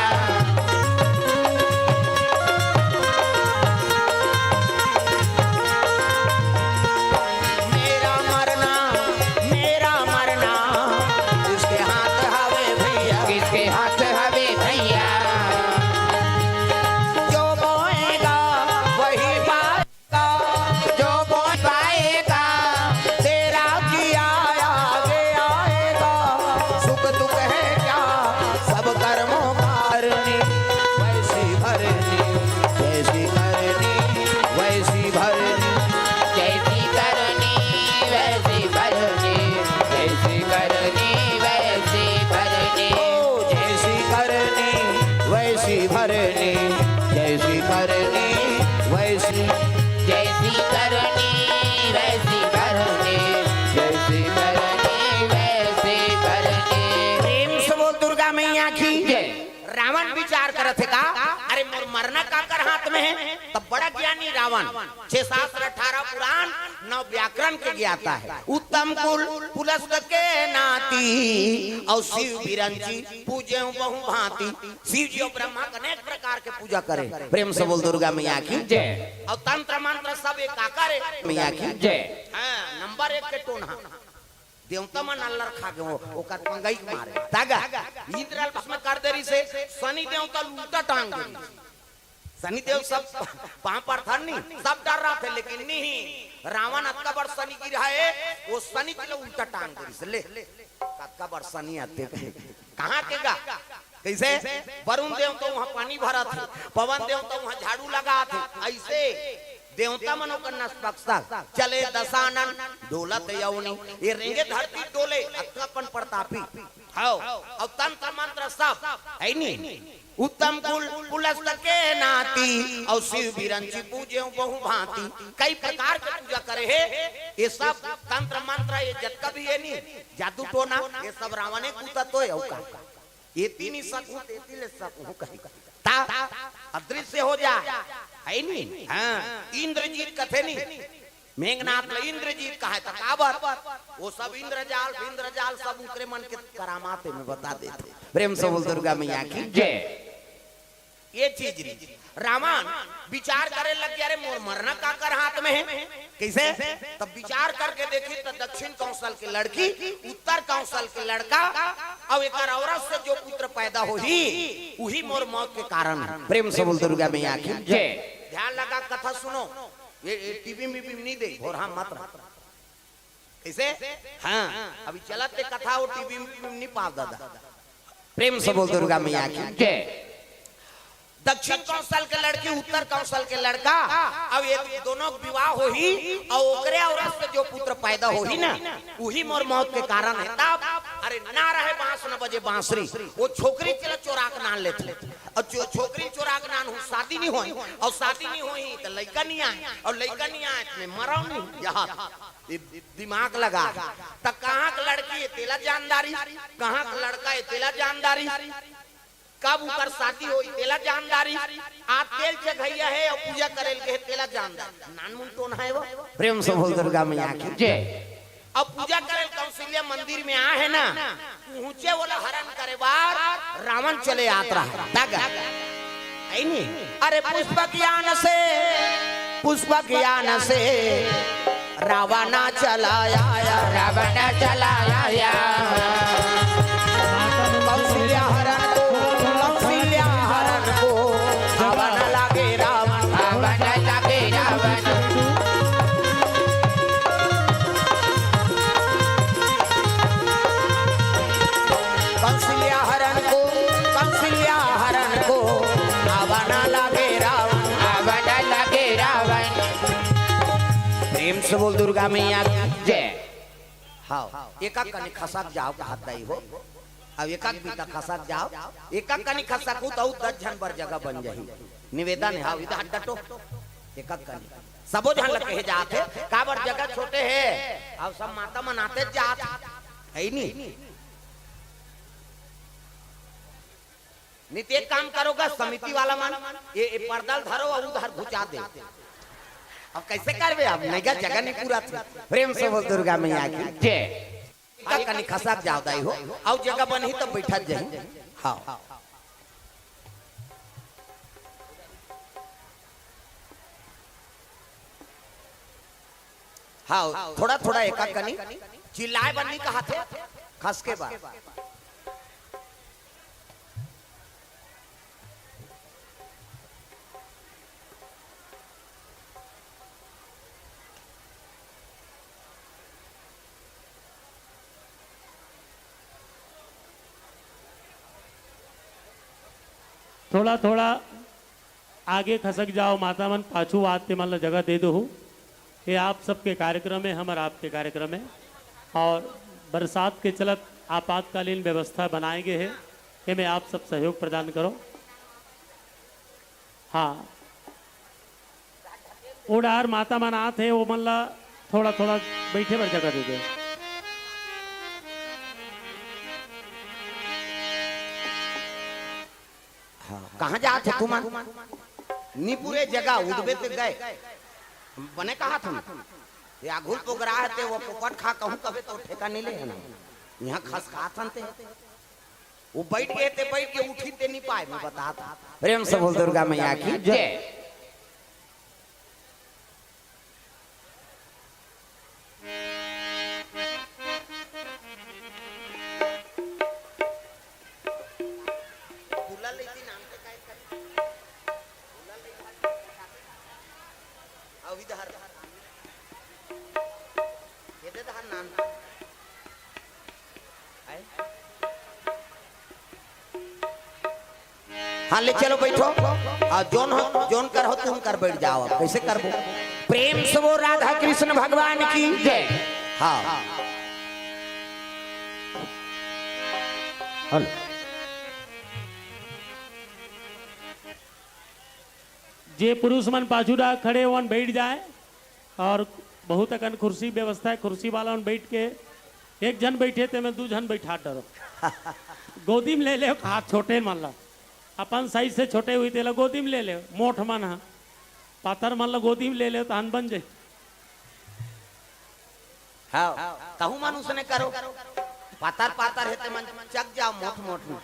मेरा मरना, मेरा मरना किसके हाथ हवे भैया, किसके हाथ हवे भैया। जो बोएगा वही पाएगा, जो बोए पाएगा, तेरा किया आगे आएगा। सुख दुख है क्या सब कर्मों का, करनी वैसी भरनी, जैसी करनी वैसी भरनी। जैसी करनी वैसी भरनी, जैसी करनी वैसी भरनी। ओ, जैसी करनी वैसी भरनी, जैसी करनी वैसी। जैसी करनी वैसी भरनी, जैसी करनी वैसी भरनी। प्रेम से बोल दुर्गा मैया की जय। रावण विचार करत हे का, अरे मोर मरना काकर हाथ में हे? तब बड़ा ज्ञानी रावण, छह शास्त्र अठारह पुराण नौ व्याकरण के ज्ञाता हे। उत्तम कुल पुलस्त के नाती, अउ शिव बिरंची पूजे बहु भांति। शिव जी अउ ब्रह्मा के अनेक प्रकार के पूजा करे। प्रेम से बोल दुर्गा मैया की जय। अउ तंत्र मंत्र सब एक आकर हे मैया की जय। हाँ, नंबर एक के टोनहा। देवता मन अल्लर खा गे हो, ओकर पंगई के मारे। तागा, इंद्र ल भस्म कर दे रिहिसे, शनि देवता ल उल्टा टांग दे रिहिसे। शनि देव सब पांव परथन नी, सब डर्राथे, लेकिन नहीं। रावण अतका बड़ शनि गिरा हे, ओ शनि ल उल्टा टांग दे रिहिसे। ले, कतका बड़ शनि आथे। कहाँ के गा? कइसे? वरुण देवता उहाँ पानी भरत हे, पवन देवता उहाँ झाड़ू लगात हे। अइसे देवता मन ओकर नस बक्सा चले दसानन डोलत अवनी। ये रेंगे धरती डोले, अतका अपन प्रतापी। हव, अउ तंत्र मंत्र सब, हे नी? उत्तम कुल पुलस्त के नाती, अउ शिव बिरंची पूजे बहु भांति। कई प्रकार के पूजा करे हे, ये सब तंत्र मंत्र, ये जतका भी हे नी, जादू टोना, ये सब रावणे के बूता तो हे, अउ का? एती नी सकहूं, तेती ले सकहूं कही। ता अदृश्य हो जाय, हे नी? हाँ, इंद्रजीत कथे नी, मेघनाथ ल इंद्रजीत कहे, त काबर? ओ सब इंद्रजाल, इंद्रजाल सब उकरे मन के करामात हे, मैं बता देथंव। प्रेम से बोल दुर्गा मैया की जय। ये चीज रही। रावण विचार करे लग गया, "अरे, मोर मरना काकर हाथ में है?" कैसे? तब विचार करके देखी तो दक्षिण कौशल के लड़की, उत्तर कौशल के लड़का, और एक औरत से जो पुत्र पैदा होही, वही मोर मौत के कारण है। प्रेम से बोल दुर्गा मैया की जय। ध्यान लगा, कथा सुनो। ये, ये टीवी में भी नहीं दे, भोरहा मत रहा। कैसे? हाँ, अभी चलत ते कथा हो, टीवी में नहीं पाव दादा। प्रेम से बोल दुर्गा मैया की जय। दक्षिण कौशल के लड़की, उत्तर कौशल के लड़का, अब ये दोनों के विवाह होही, और ओकरे औरत से जो पुत्र पैदा होही ना, वही मोर मौत के कारण है। तब अरे ना रहे बांस न बजे बांसुरी, वो छोकरी चला चोरा के नान लेते, और जो छोकरी चोरा के नान हो, शादी नहीं होई, और शादी नहीं होई तो लइका नहीं आए, और लइका नहीं आए तो मरव नहीं। यहाँ ये दिमाग लगा, त कहाँ के लड़की है तेला जानदारी, कहाँ के लड़का है तेला जानदारी, कब उकर शादी होई तेला जानदारी, आ तेल चघैया है और पूजा करेल के है तेला जानदारी। नानमुन टोन है वो। प्रेम से बोल दुर्गा मैया की जय। अब पूजा करेल कौशल्या मंदिर में आ है ना, पहुंचे वाला हरण करे बार रावण चले आत रहा है। तक है नहीं? अरे पुष्पक यान से, पुष्पक यान से रावण चला आया, रावण चला आया। कौशल्या हरण को, कौशल्या हरण को, रावण लागे रावण, रावण लागे रावण। कौशल्या हरण को, कौशल्या हरण को, रावण लागे रावण, रावण लागे रावण। प्रेम से बोल दुर्गा मैया की जय। हाँ, एका कनी खसक जाव कहत दाई हो। अब एका बीता खसक जाव, एका कनी खसक हो तो दस झन बर जगह बन जाही। निवेदन है, हाँ, इधर हट डटो। एका कनी सबो झन ल कहे जात है, काबर जगह छोटे है, अब सब माता मन आते जात है ही नहीं। नहीं तो एक काम करोगा, समिति वाला मन, ये, ये पर्दा ल धरो और उधर घुचा दे। अब कैसे करबे, अब नैगा जगह नहीं पूरा थी। प्रेम से बोल दुर्गा मैया की जय। का कनी खसक जाव दाई हो, अउ जगह बनही तब बैठत जाही। हाँ। हाँ, थोड़ा थोड़ा एका कनी चिल्लाए बर नहीं कहा थे, खस के बार। थोड़ा थोड़ा आगे खसक जाव, माता मन पाछू आत ते मन ला जगह दे देहू। ये आप सबके कार्यक्रम है, हमर आपके कार्यक्रम है। और बरसात के चलत आपातकालीन व्यवस्था बनाए गे हे, एमे आप सब सहयोग प्रदान करो। हाँ, ओ डार माता मन आत हे, ओ मन ला थोड़ा थोड़ा बैठे बर जगह दे दे। हाँ, कहाँ जात हो तुमन? निपुरे जगह उठबे ते गए। बने कहा था, ये आघुल पोगरा है ते वो पोपट खा कहूँ कबे तो ठेका नहीं ले है ना। यहाँ खस खात हन ते। वो बैठ गए ते, बैठ के उठी ते नहीं पाए, मैं बता था। प्रेम से बोल दुर्गा मैया की जय। हाँ, ले चलो, बैठो। आ, जोन हो, जोन कर हो, तुम कर बैठ जाओ। अब कैसे करबो? प्रेम से वो राधा कृष्ण भगवान की जय। हाँ। हेलो। जे पुरुष मन पाछू डा खड़े होवन बैठ जाए, और बहुत अकन कुर्सी व्यवस्था है, कुर्सी वाला मन बैठ के एक झन बैठे ते में दू झन बैठा डरो। गोदी में ले ले हाथ छोटे मन ला, अपन साइज से छोटे हुई तेला गोदी में ले ले, मोठ मन हा, पातर मन ला गोदी में ले ले, तहन बन जाए। हाँ, तहु मन उसने करो, पातर पातर है ते मन चक जाओ, मोठ मोठ में।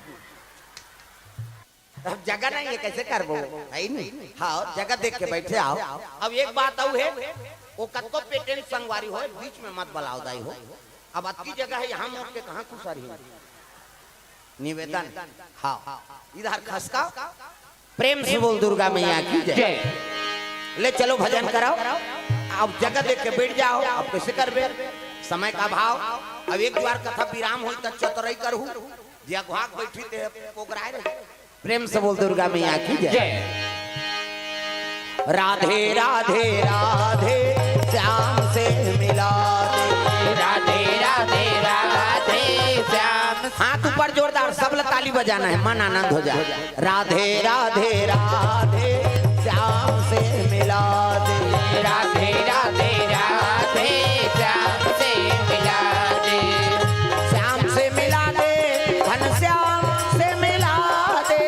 अब जगह नहीं है, कैसे करबो? है नहीं। हाँ, जगह देख के बैठे आओ। अब एक बात अउ है, वो कतको पेटेंट संगवारी हो, बीच में मत बलाओ दाई हो। अब अतकी जगह है, यहाँ मोड़ के कहाँ खुसरही? निवेदन। हाँ, इधर खसका। प्रेम से बोल दुर्गा मैया की जय। जय। ले चलो भजन कराओ। अब जगह देख के बैठ जाओ। अब कैसे करबे? समय का भाव। अब एक बार कथा विराम होई त चतुराई करहू। जे अगुआ के बैठी ते पोगराए रही। प्रेम से बोल दुर्गा मैया की जय। जय। राधे राधे राधे, श्याम से मिला दे। राधे राधे राधे श्याम। हाथ ऊपर जोरदार, सब ला ताली बजाना है, मन आनंद हो जाए। राधे राधे राधे, श्याम से मिला दे। राधे राधे राधे श्याम से मिला दे। श्याम से मिला दे, घनश्याम से मिला दे।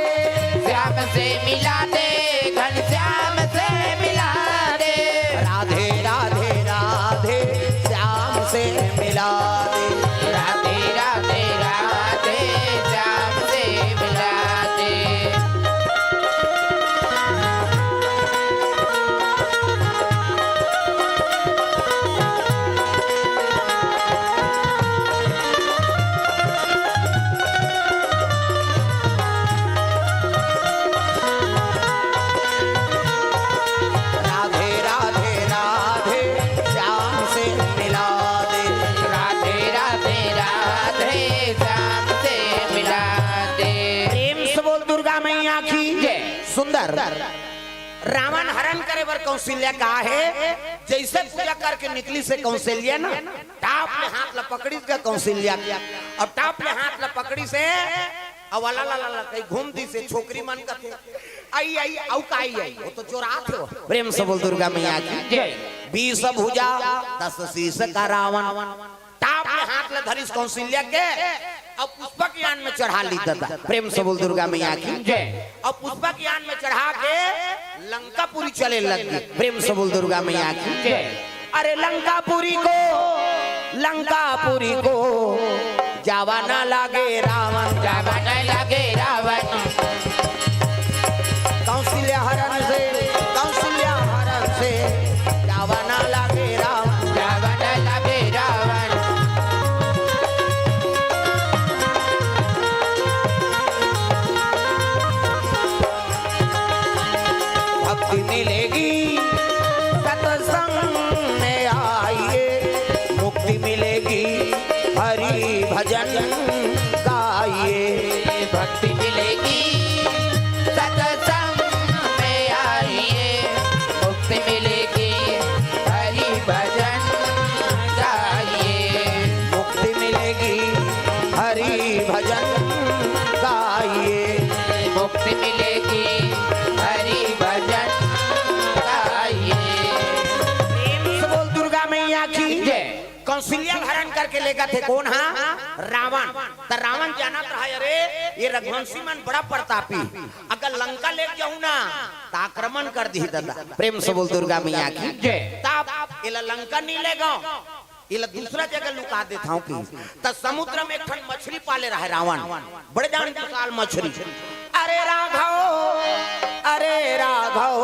श्याम से मिला दे, घनश्याम से मिला दे। राधे राधे राधे, श्याम से मिला दे। राधे राधे राधे श्याम से मिला दे। राधे राधे राधे, श्याम से मिला दे। राधे राधे राधे श्याम से मिला दे। प्रेम से बोल दुर्गा मैया की जय। सुंदर। रावण हरण करे बर कौशल्या का हे, जैसे पूजा करके निकली से कौशल्या ना, टाप ले हाथ ला पकड़ी से कौशल्या, अब टाप ले हाथ ला पकड़ी से, अब अला ला ला ला कहीं घूम दी से छोकरी मन कथे, आई आई, अउ का आई आई, वो तो चोरात हो। प्रेम से बोल दुर्गा मैया की जय। बीस भुजा, दस शीश का रावण, टाप ले हाथ ला धरिस कौशल्या के, अब पुष्पक यान में चढ़ा ली दादा। प्रेम से बोल दुर्गा मैया की जय। अब पुष्पक यान में चढ़ा के लंकापुरी चले लग गई। प्रेम से बोल दुर्गा मैया की जय। अरे लंकापुरी को, लंकापुरी को जावा ना लागे रावण। जावा ना लागे रावण। कौशल्या हरण से, कौशल्या हरण से जावा ना लागे रावण। जावा ना लागे रावण। भक्ति मिलेगी सत्संग में आइए, मुक्ति मिलेगी हरि भजन गाइए। भक्ति मिलेगी सत्संग में आइए, मुक्ति मिलेगी हरि भजन गाइए। मुक्ति मिलेगी हरि भजन गाइए। मुक्ति मिलेगी हरि भजन गाइए। प्रेम से बोल दुर्गा मैया की जय। कौशल्या हरण करके लेगा थे कौन? हाँ, रावण। त रावण जानत रहा, अरे ये रघुवंशी मन बड़ा प्रतापी, अगर लंका ले जाऊं ना त आक्रमण कर दी दादा। प्रेम से बोल दुर्गा मैया की जय। तब एला लंका नहीं ले गो, एला दूसरा जगह लुका देत हूँ कि त समुद्र में एक ठन मछली पाले रहे रावण, बड़े जान विशाल मछली। अरे राघव, अरे राघव,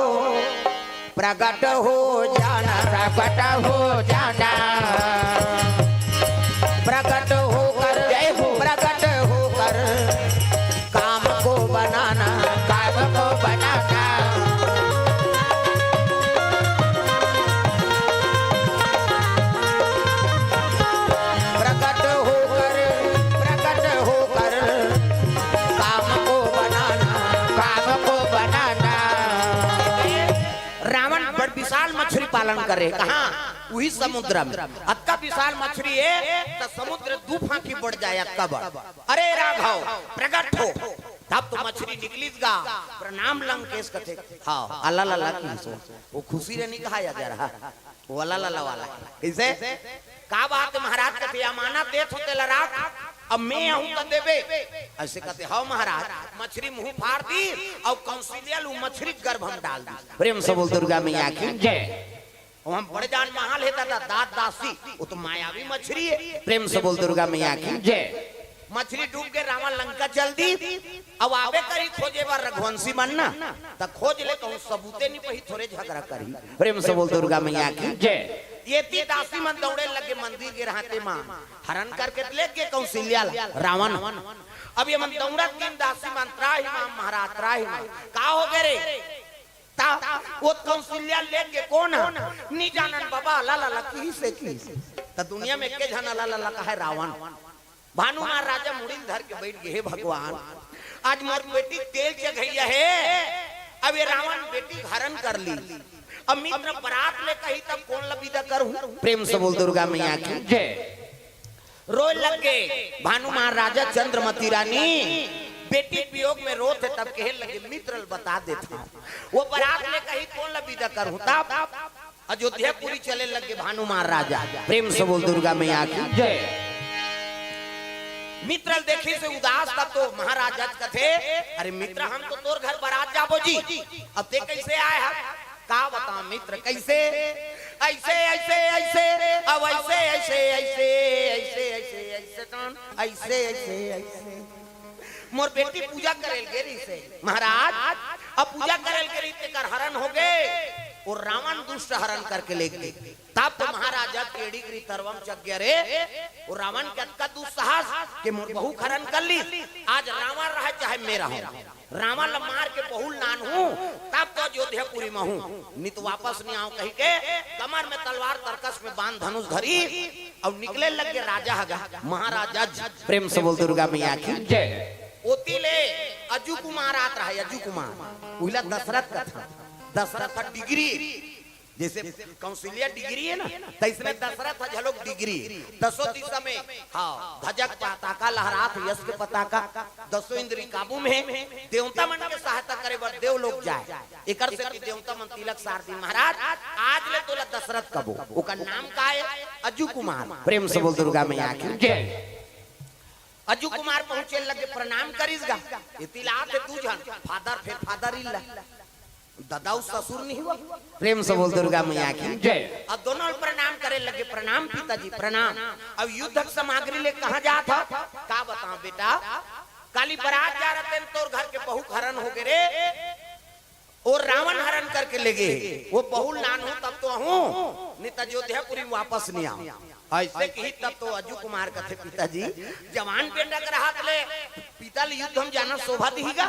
प्रकट हो जाना, प्रकट हो जाना। प्रकट होकर, जय हो। प्रकट होकर काम को बनाना, काम को बनाना। प्रकट होकर, प्रकट होकर काम को बनाना, काम को बनाना। रावण बड़ विशाल मछली पालन करे, कहाँ? उही समुद्र में। अतका विशाल मछली है, त समुद्र दू फांकी बढ़ जाए, अतका बड़। अरे राघव, प्रकट हो। तब तो मछली निकलिस गा, प्रणाम लंकेश कथे। हाँ, अला ला ला की सो। वो खुशी रे नहीं कहा जा रहा, वो अला ला ला वाला। कैसे? का बात है महाराज, कथे अमानत देत हो तेला राख, अब मैं आहूं त देबे। ऐसे कथे, हव महाराज, मछली मुंह फाड़ दी अउ कौशल्या ल मछली गर्भ में डाल दी। प्रेम से बोल दुर्गा मैया की जय। वहां बड़े जान महल है दादा, दास दासी, वो तो मायावी मछली है। प्रेम से बोल दुर्गा मैया की जय। मछली डूब के रावण लंका चल दी। अब आबे करी खोजे बर रघुवंशी मन ना, त खोज ले कहूँ सबूते नहीं पही, थोरे झगड़ा करी। प्रेम से बोल दुर्गा मैया की। जय। ये ती दासी मन दौड़े लगे मंदिर के रहते माँ, हरण करके ले गे कौशल्या ला रावण। अब ये मन दौड़त दिन दासी मन त्राहि माम महाराज त्राहि माम। का हो गे रे? ता वो कौशल्या ले गे कोन ह? नी जानन बाबा, ला ला ला की से की से। त दुनिया में के झन ला ला ला कहे रावण। भानु महाराजा मुड़ी ल धर के बैठ गे, हे भगवान, आज मोर बेटी तेल चघैया हे, अब ये रावण बेटी हरण कर ली। अब मित्र बरात ले कही तब कोन ला विदा करूँ? प्रेम से बोल दुर्गा मैया की। जय। रोए लग गे भानु महाराजा, चंद्रमती रानी बेटी वियोग में रोत हे, तब कहे लगे मित्र ल बता देत हूँ, वो बरात ले कही कोन ला विदा करूँ? तब अयोध्यापुरी चले लगे भानु महाराजा। प्रेम से बोल दुर्गा मैया की। जय। मित्र ल देखी से उदास, तब तो महाराजा कथे, अरे मित्र, हम तो तोर घर बरात जाबो जी, अब ते कैसे आए ह? का बता मित्र, कैसे? ऐसे ऐसे ऐसे, अब ऐसे ऐसे ऐसे ऐसे ऐसे ऐसे कौन ऐसे ऐसे ऐसे। मोर बेटी पूजा करे ल गे रहिसे महाराज, अब पूजा करे ल गे रहिस तेकर हरण हो गे, वो रावण दुष्ट हरण करके ले गे। तब तो महाराजा के एड़ी गिरी तरवम चक गया रे, वो रावण के अतका दुस्साहस के मोर बहू हरण कर ली। आज रावण रहे चाहे मैं रहूं, रावण ल मार के बहू ल लानहूं, तब तो अयोध्यापुरी म हूं, नहीं तो वापस नहीं आऊं कही के कमर में तलवार, तरकस में बाण धनुष धरी अउ निकले लग गे राजा ह गा महाराजा। प्रेम से बोल दुर्गा मैया की। जय। ओती ले अजू कुमार आत रहे, अजू कुमार, उहिला दशरथ कथे, दशरथ ह डिग्री, जैसे कौशल्या डिग्री हे ना, तैसने दशरथ ह घलोक डिग्री। दसों दिशा में, हाँ, धजक पताका लहरात, यश के पताका, दसों इंद्री काबू में हे। देवता मन के सहायता करे बर देवलोक जाए, एकर सेती देवता मन तिलक सार दिन, महाराज, आज ले तोला दशरथ कबो, ओकर नाम का हे? अजू कुमार। प्रेम से बोल दुर्गा मैया की। जय। अजू कुमार पहुंचे लगे, प्रणाम करिस गा। एती ला आथे दू झन, father, फेर father in law। ददा अउ ससुर नहीं हुआ। प्रेम से बोल दुर्गा मैया की। जय। अब दोनों प्रणाम करे लगे, प्रणाम पिताजी, प्रणाम। अब युद्ध के सामग्री ले कहाँ जात ह? का बताओ बेटा, काली बरात जा रहे तेन तोर घर के बहू हरण हो गे रे, वो रावण हरण करके ले गे। वो बहू ल लानहूं तब तो आहूं, नहीं तो अयोध्यापुरी वापस नहीं आऊं। ऐसे कही तब तो अजू कुमार कथे, पिताजी, जवान बेंडा के रहत ले पिता ल युद्ध म जाना शोभा दिही गा।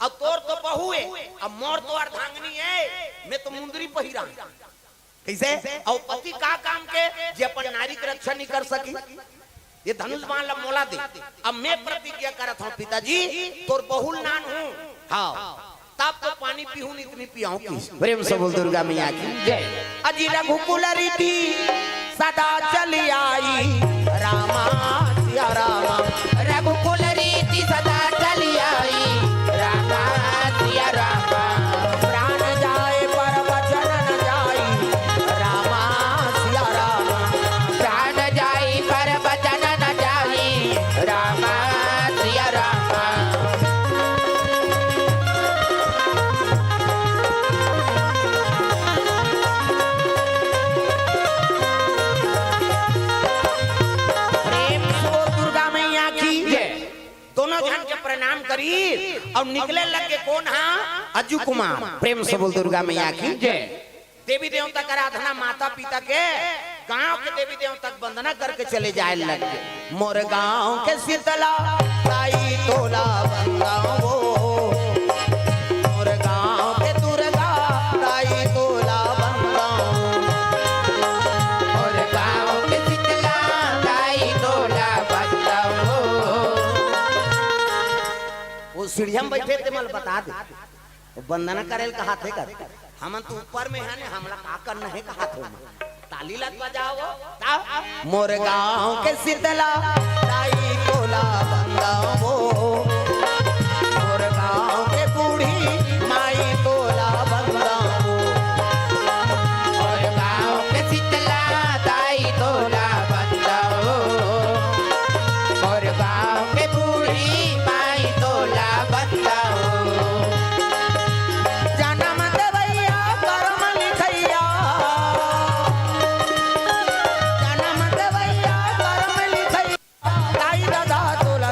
अब तोर तो बहू हे, अब मोर तो अर्धांगिनी हे, मैं तो मुंदरी पहिरा। कैसे? अउ पति का काम के जे अपन नारी के रक्षा नहीं कर सकी? ये धनुष बाण ल मोला दे, अब मैं प्रतिज्ञा करत हूं पिताजी, तोर बहू ल लानहूं। हाँ। तब तो पानी पीहूं, नहीं तो नहीं पियाऊं किस। प्रेम से बोल दुर्गा मैया की। जय। अजी रघुकुल रीति सदा चली आई, रामा सिया रामा। रघुकुल रीति सदा चली आई, रामा सिया रामा। प्राण जाए पर वचन न जाई, रामा सिया रामा। प्राण जाई पर वचन न जाई, रामा सिया रामा। प्रेम से बोल दुर्गा मैया की। जय। दोनों झन के प्रणाम करी अउ निकले लगे। कोन हा? अजू कुमार। प्रेम से बोल दुर्गा मैया की। जय। देवी देवता के आराधना, माता पिता के, गांव के देवी देवता के वंदना करके चले जाए लग गे। मोर गांव के शीतला ताई तोला वंदावो, मोर गांव के दुर्गा ताई तोला वंदावो, मोर गांव के शीतला ताई तोला वंदावो। वो सीढ़िया में बैठे ते मन ल बता दे। वंदना करे ल कहाथे कर। हमन तो ऊपर में हन, हमला का करना हे कहाथे ओमा। ताली लग बजाओ। ता-, मोर गांव के शीतला ताई तोला वंदावो। मोर गांव के बूढ़ी माई तोला वंदावो। मोर गांव के शीतला ताई तोला वंदावो। मोर गांव के बूढ़ी माई तोला बंदाओ। जनम देवैया करम लिखैया, जनम देवैया करम लिखैया, ताई ददा तोला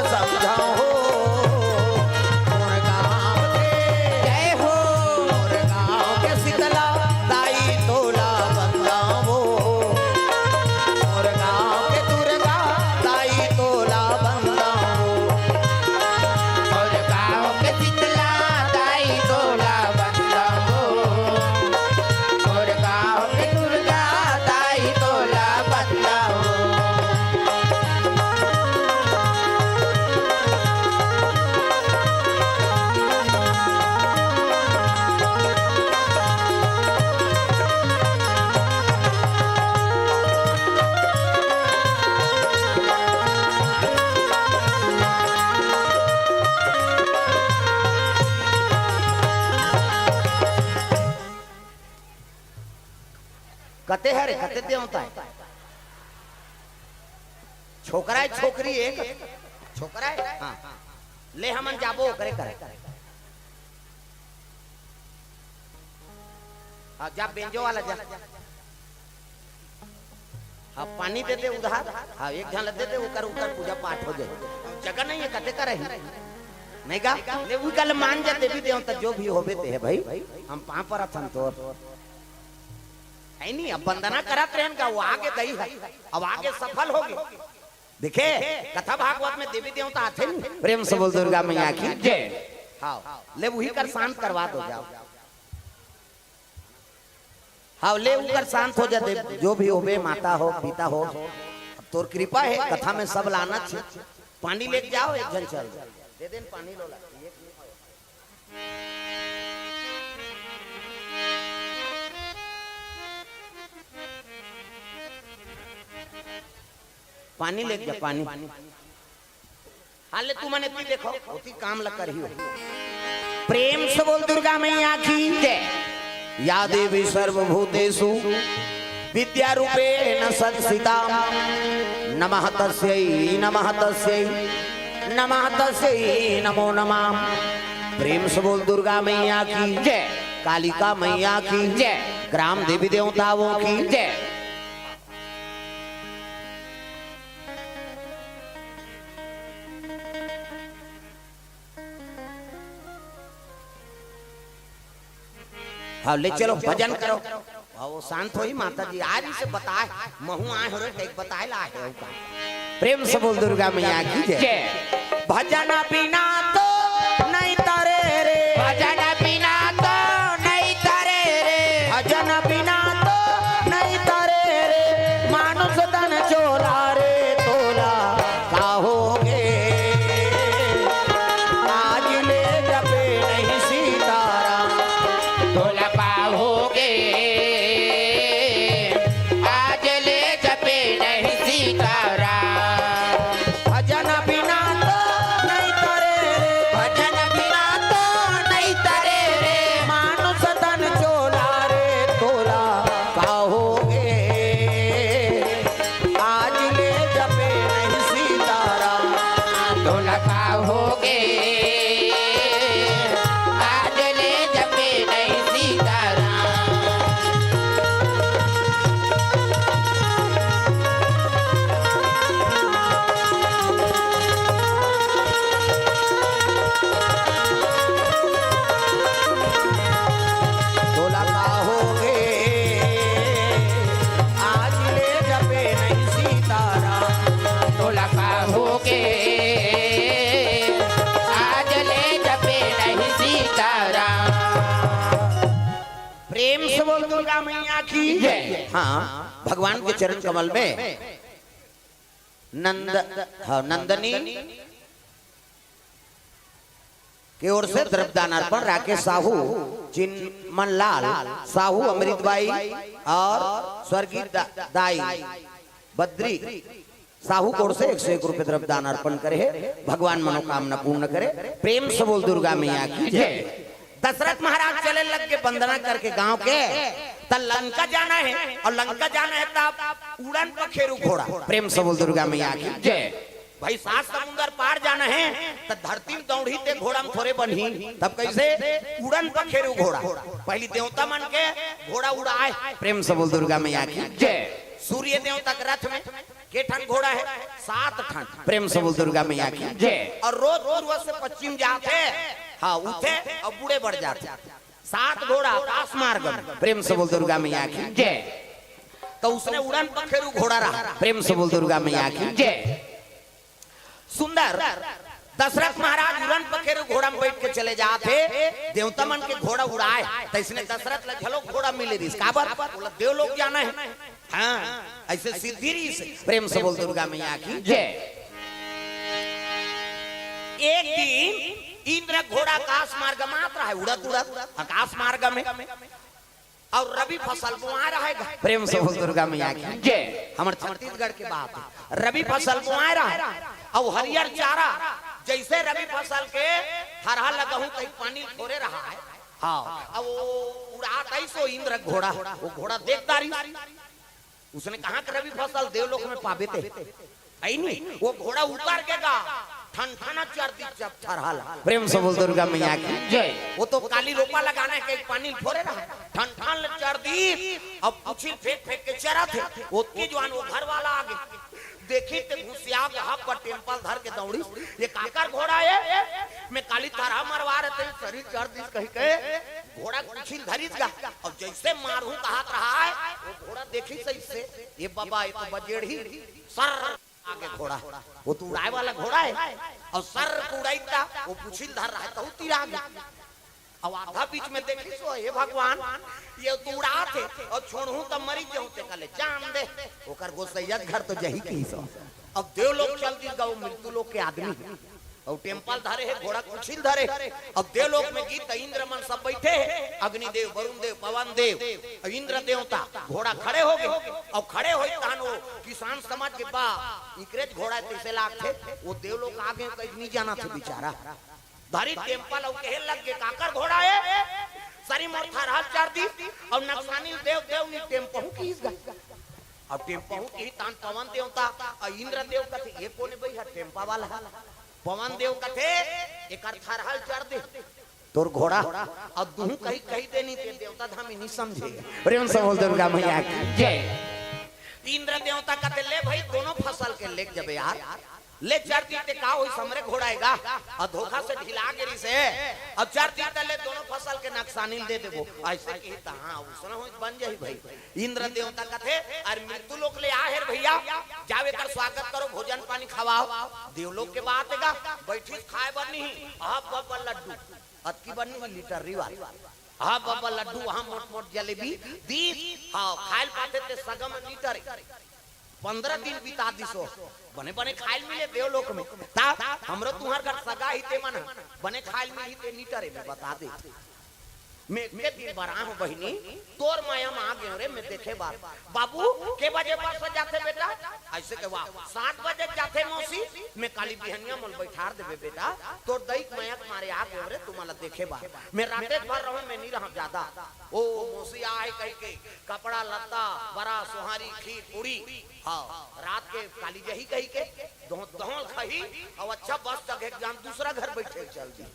रे, कते देवता हे? छोकरा हे, छोकरी हे? छोकरा हे? हाँ। ले, हमन जाबो ओकरे करे। हाँ, जा बेंजो वाला जा। हाँ, पानी दे दे उधार। हाँ, एक झन ला दे दे, ओकर, ओकर पूजा पाठ हो जाए। जगह नहीं हे, कते का रही? नहीं गा? ले, उही काल मान जा, देवी देवता जो भी होबे ते हे भाई, हम पाँव परत हन तोर। हे नहीं, अब वंदना करत रहेन गा, वो आगे दई हे, अब आगे सफल होगे। देखे, कथा भागवत में देवी देवता आथे नहीं। प्रेम से बोल दुर्गा मैया की जय। हाँ, ले, उही कर शांत करवा दो, जाओ। हाँ, ले, उही कर शांत हो जा दे, जो भी होबे, माता हो, पिता हो, अब तोर कृपा हे, कथा में सब ला आना चाहिए। पानी लेके जाओ, एक झन चल। दे देन पानी लोला। पानी लेके जा, पानी। हाँ, ले, तुमन एती देखो, ओती काम ला करही हो। प्रेम से बोल दुर्गा मैया की जय। या देवी सर्वभूतेषु विद्यारूपेण संस्थिता, नमः तस्यै, नमः तस्यै, नमः तस्यै नमो नमः। प्रेम से बोल दुर्गा मैया की जय। कालिका मैया की जय। ग्राम देवी देवताओं की जय। हाँ, ले चलो, भजन करो। हाँ, वो शांत होही, माता जी आ रही से बताए, महू आए हो रे, देख बताए ला हे का। प्रेम से बोल दुर्गा मैया की जय। जय। भजन बिना तो नहीं तरे रे। भजन बिना तो नहीं तरे रे। भजन बिना तो नहीं तरे रे। मानुष तन चोला रे तोला का होगे। आज ले जपे नहीं सीताराम। तोला का होगे। आज ले जपे नहीं सीताराम। भजन बिना तो नहीं तरे रे। भजन बिना तो नहीं तरे रे। मानुष तन चोला रे तोला का होगे। आज ले जपे नहीं सीताराम। तोला का होगे। आज ले जपे नहीं सीताराम। तोला का होगे, आज ले जपे नहीं सीताराम। तोला का होगे, आज ले जपे नहीं सीताराम। प्रेम से बोल दुर्गा मैया की जय। हाँ, भगवान के चरण कमल में नंद, हाँ, नंदनी के ओर से द्रव्यदान अर्पण राकेश साहू, चिन्मन लाल साहू, अमृत बाई और स्वर्गीय दा-, दाई बद्री साहू के ओर से एक सौ एक रुपये द्रव्यदान अर्पण करे हे। भगवान मनोकामना पूर्ण करे। प्रेम से बोल दुर्गा मैया की जय। दशरथ महाराज चले लग के वंदना करके गांव के, त लंका जाना हे और लंका जाना हे तब उड़न पखेरु घोड़ा। प्रेम से बोल दुर्गा मैया की जय। भाई, सात समुंदर पार जाना हे त धरती में दौड़ही ते घोड़ा में थोरे बनही। तब कैसे? उड़न पखेरु घोड़ा। पहली देवता मन के घोड़ा उड़ाए। प्रेम से बोल दुर्गा मैया की जय। सूर्य देवता के रथ में के ठन घोड़ा हे? सात ठन। प्रेम से बोल दुर्गा मैया की जय। और रोज पूर्व से पश्चिम जात हे, हाँ, उठे और बूड़े बढ़ जात हे। सात घोड़ा आकाश मार्ग में। प्रेम से बोल दुर्गा मैया की जय। तो उसने उड़न पखेरु घोड़ा रहा। प्रेम से बोल दुर्गा मैया की जय। सुंदर दशरथ महाराज उड़न पखेरु घोड़ा में बैठ के चले जात हे, देवता मन के घोड़ा उड़ाए, त इसने दशरथ ला घलो घोड़ा मिले रिहिस। काबर? बोला, देव लोग जाना हे। हाँ, ऐसे सिद्धि रिहिस। प्रेम से बोल दुर्गा मैया की जय। एक दिन इंद्र घोड़ा आकाश मार्ग में आत रहा हे, उड़त उड़त आकाश मार्ग में। और रबी फसल बोआ रहा हे। प्रेम से बोल दुर्गा मैया की जय। हमर छत्तीसगढ़ के बात हे, रबी फसल बोआ रहा हे। और हरियर चारा, जैसे रबी फसल के थरहा लगहूं, कहीं पानी थोरे रहा हे। हाँ, अब वो उड़ात आइस वो इंद्र घोड़ा, वो घोड़ा देख डारिस। उसने कहा कि रबी फसल देवलोक में पाबे ते। आई नहीं, वो घोड़ा उतर के गा, ठन ठना चर दी जब थरहल। प्रेम से बोल दुर्गा मैया की। जय। वो तो काली रोपा लगाना है, कहीं पानी फोरे रहा, ठन ठन ले चर दी। अब पुछिल फेंक फेंक के चरा थे, वो के जवान वो घर वाला आ गए, देखी ते घुसिया के हाथ पर टेम्पल धर के दौड़ी। ये काकर घोड़ा है? मैं काली तरह मरवा रहे थे, शरीर चर दिस कही के घोड़ा कुछिल धरिस गा। अब जैसे मारू कहत रहा है, वो घोड़ा देखी सही से, ये बाबा, ये तो बजेड़ी सर आगे घोड़ा, वो तो उड़ाए वाला घोड़ा है। और सर को उड़ाई था, वो पुछिल धर रहा है, तो तीर आगे। अब आधा बीच में देखी सो, हे भगवान, ये तो उड़ा थे और छोड़हूं तब मरी जाऊं ते कले जान दे। ओकर गोसैया घर तो जही की सो। अब देवलोक चल दी गौ मृत्यु लोक के आदमी। और टेम्पल धरे है, घोड़ा कुछिल धरे। अब देवलोक में गीत इंद्र मन सब बैठे हैं, अग्निदेव, वरुण देव, पवन देव, और इंद्र देवता। घोड़ा खड़े हो गए। और खड़े हो तहन वो किसान समझ के बा, इकरेज घोड़ा तैसे लागथे। वो देवलोक आ गए, कहीं नहीं जाना था बेचारा। धरी टेम्पल अउ कहे लग गे, "काकर घोड़ा ए? सरी मोर थरहल चर दी।" अउ नक्सानी देव देव नी टेम्पहू किहिस गा। अब टेम्पहू किही तान पवन देवता अउ इंद्र देव कथे, "ये कोने बई ह टेम्पा वाला ह?" पवन देव कथे, "एकर थरहल चर दे तोर घोड़ा।" अब दुहू कही कही देनी ते देवता धामी नी समझे। प्रेम से बोल दुर्गा मैया की। जय। इंद्र देवता कथे, "ले भाई, दोनों फसल के लेके जबे यार।" ले चर दी ते का होई, समरे घोड़ा ए गा। अउ धोखा से ढिला गे रिसे। अउ चर दी ते ले दोनों फसल के नक्सानी दे देबो। ऐसे किही त हाँ, उसना होई बन जाही भाई। इंद्र देवता कथे, "अरे मृत्यु लोक ले आ हे रे भैया, जाओ एकर स्वागत करो, भोजन पानी खवाओ।" देवलोक के बात ए गा, बैठिस खाए बर नहीं, अब बब्बा लड्डू, अतकी बर नहीं, लीटर रिवाल। अब बब्बा लड्डू, वहाँ मोट मोट जलेबी, दीस, हाँ, खाए ल पाथे ते सगा म लीटर। पंद्रह दिन बिता दिसो, बने बने खाइल मिले देवलोक में। ता हमरो तुम्हर घर सगा ही ते मन ह, बने खाइल मिली ते नी टरे में बता दे। मैं एके दिन बर आए हूँ बहिनी, तोर माया में आ गयो रे, मैं देखे बार। बाबू, के बजे बस जाथे बेटा? ऐसे के, "वाह, सात बजे जाथे मौसी।" मैं काली बिहनिया मोल बैठार देबे बेटा, तोर दई के माया के मारे आ गयो रे, तुम्हाला देखे बार। मैं राते भर रहूं, मैं नी रहूं ज्यादा। ओ मौसी आए कह के कपड़ा लत्ता, बरा, सोहारी, खीर, पूरी, हाँ, रात के काली जही कही के, दोह-, दोहल खही, अउ अच्छा बस चघे के जान दूसरा घर बैठे चल दी।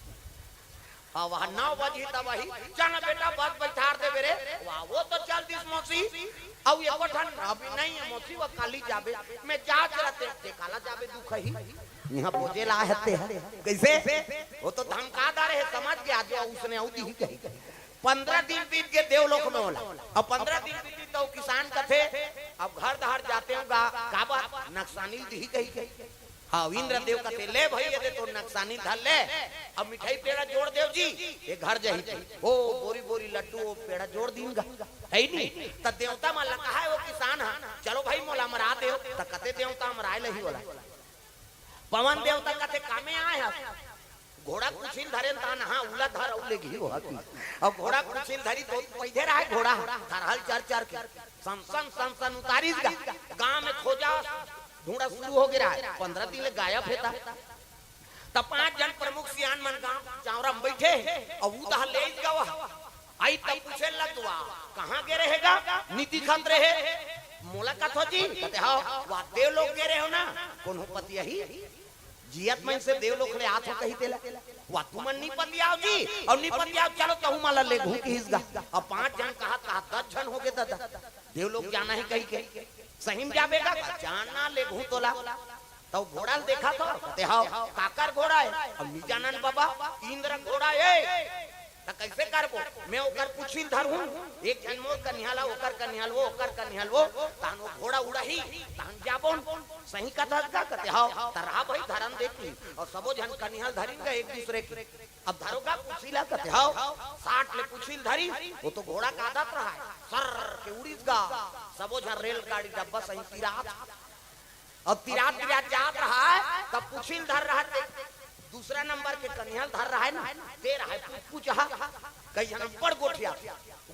हाँ, वहाँ नौ बजी तब वही, "चल ना बेटा, बस बैठार देबे रे।" वाह, वो तो चल दिस मौसी, अउ एको ठन अभी नहीं है मौसी, वो काली जाबे, मैं जात रहते, ते काला जाबे दुख ही, यहाँ बोझे ला हते है, कैसे? वो तो धमका दा रहे, समझ गया, जो उसने अउ दी कही। पंद्रह दिन बीत गे देवलोक में होला। अब पंद्रह दिन बीती तो किसान कथे, "अब घर दहार जाते हो गा, काबर नक्सानी दिही कही के।" हाँ, इंद्र देव कथे, "ले भाई, ये दे तो नक्सानी धर ले, अब मिठाई पेड़ा जोड़ देव जी, ये घर जही थे।" ओ बोरी बोरी लड्डू, ओ पेड़ा जोड़ दीन गा। है नी? त देवता मन ला कहा है वो किसान ह, "चलो भाई, मोला मरा देव।" त कथे देवता, "मराए लही वाला।" पवन देवता कथे, "कामे आए हस?" घोड़ा कुछिल धरे तान, हाँ, उला धर, अउ ले घी हो हकी। अब घोड़ा कुछिल धरी तो पैदे रहे घोड़ा, थरहल चर चर के। सन सन सन सन उतारिस गा। गांव में खोजा, ढूंढा शुरू हो गे रहा। पंद्रह दिन ले गायब हे ता। त पांच जन प्रमुख सियान मन गांव चावरा में बैठे हे, अउ उदहा ले गवा। आई तब पूछे लगवा, "कहाँ गे रहे गा? नी दिखत रहे।" मोला कथो जी, कथे, "हाँ, वा देवलोक गे रहे हो ना, कोनो पतियाही?" जियत मन से देवलोक ले आत हो कही तेला। "वा तुमन नी पतियाव जी, अउ नी पतियाव, चलो तहु माला ले घूम किहिस गा।" अब पांच जन कहा, कहा दस जन हो गे दादा। देवलोक जाना हे कही के। "सही में जाबे गा?" "जाना ले घूम तोला।" तब घोड़ा ल देखा तो, कथे, "हाव।" "काकर घोड़ा हे?" "अब नी जानन बाबा, इंद्र घोड़ा हे।" "त कैसे करबो? मैं ओकर पुछिल धरहूं, एक झन मोर कनिहा ला, ओकर कनिहा ल वो, ओकर कनिहा ल वो, तहन वो घोड़ा उड़ही, तहन जाबो।" "सही कथस का?" कथे, "हाव।" "त रहा भाई, धरन देती।" अउ सबो झन कनिहा ल धरिन गा एक दूसरे के। अब धरो गा पुछिल ला, कथे, "हाव।" साट ले पुछिल धरी, वो तो घोड़ा का आदत रहा है, सर के उड़िस गा, सबो झन रेलगाड़ी डब्बा सही तिरात। अब तिरात तिरात जात रहा है, तब पुछिल धर रहा है, ते दूसरा नंबर के कनिहा ल धर रहा है ना, ते रहा है पुचपुचहा। कई झन बड़ गोठिया,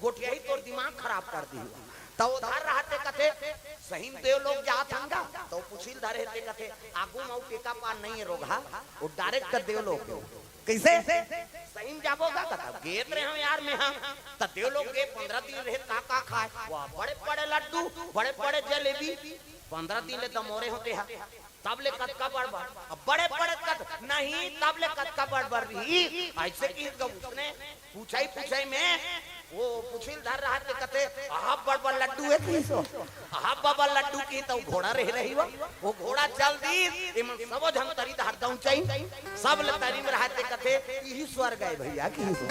गोठिया ही तोर दिमाग खराब कर दी। त ओ धर रहा ते कथे, "सही म देवलोक जात हन गा?" त ओ पुछिल धरे हे ते कथे, "आगू म अउ टेका पार नइ हे रोगहा, ओ direct देवलोक हे।" कइसे? "सही म जाबो गा?" कथे, "गेत रहे हंव यार मेहा।" "त देवलोक गे, पंद्रह दिन रहे, का का खाय?" "वाह, बड़े बड़े लड्डू, बड़े बड़े जलेबी।" "पंद्रह दिन ले दमोरे हों तेहा, तब ले कतका बड़ बड़?" "अब बड़े बड़े कत नहीं, तब ले कतका बड़ बड़ रही?" अइसे किहिस गा उसने। पूछई पूछई में ओ पुछिल धर रहा ते कथे, "अहा बड़ बड़ लड्डू हे," किहिस ओ। "अहा बड़ बड़ लड्डू," किहिस त ओ घोड़ा रहे रही वो। ओ घोड़ा चल दिस, एमन सबो झन तरी धर दऊं चाही। सब ले तरी म रहा ते कथे, "इही स्वर्ग हे भइया," किहिस ओ।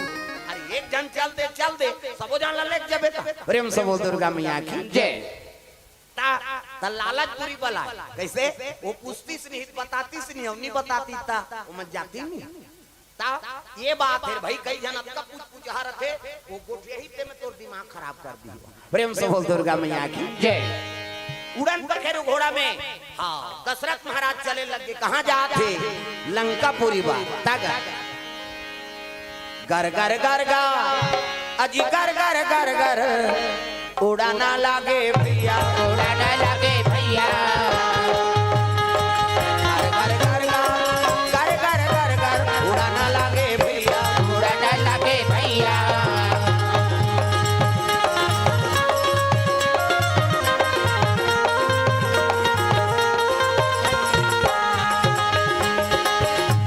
"अरे एक झन चल दे, चल दे, सबो झन ला लेग जबे त।" प्रेम से बोल दुर्गा मैया की जय। ता, ता लालच बुरी बला। कइसे? ओ पूछतिस नहीं, बतातिस नहीं, अउ नहीं बतातिस ता, ओ मन जातिस नहीं। ता, ये बात हे भई, कई झन अतका पूछ पूछहा रथे, ओ गोठियाही ते में तोर दिमाग खराब कर दिही। प्रेम से बोल दुर्गा मैया की जय। उड़न पखेरु घोड़ा में, हाँ, दशरथ महाराज चले लगे, कहाँ जात हे? लंकापुरी बा, तग। गर गर गर गा, अजी गर गर गर गर, उड़ाना लागे भइया, उड़ाना लागे भइया। गर गर गर गा, गर गर गर गर, उड़ाना लागे भइया, उड़ाना लागे भइया।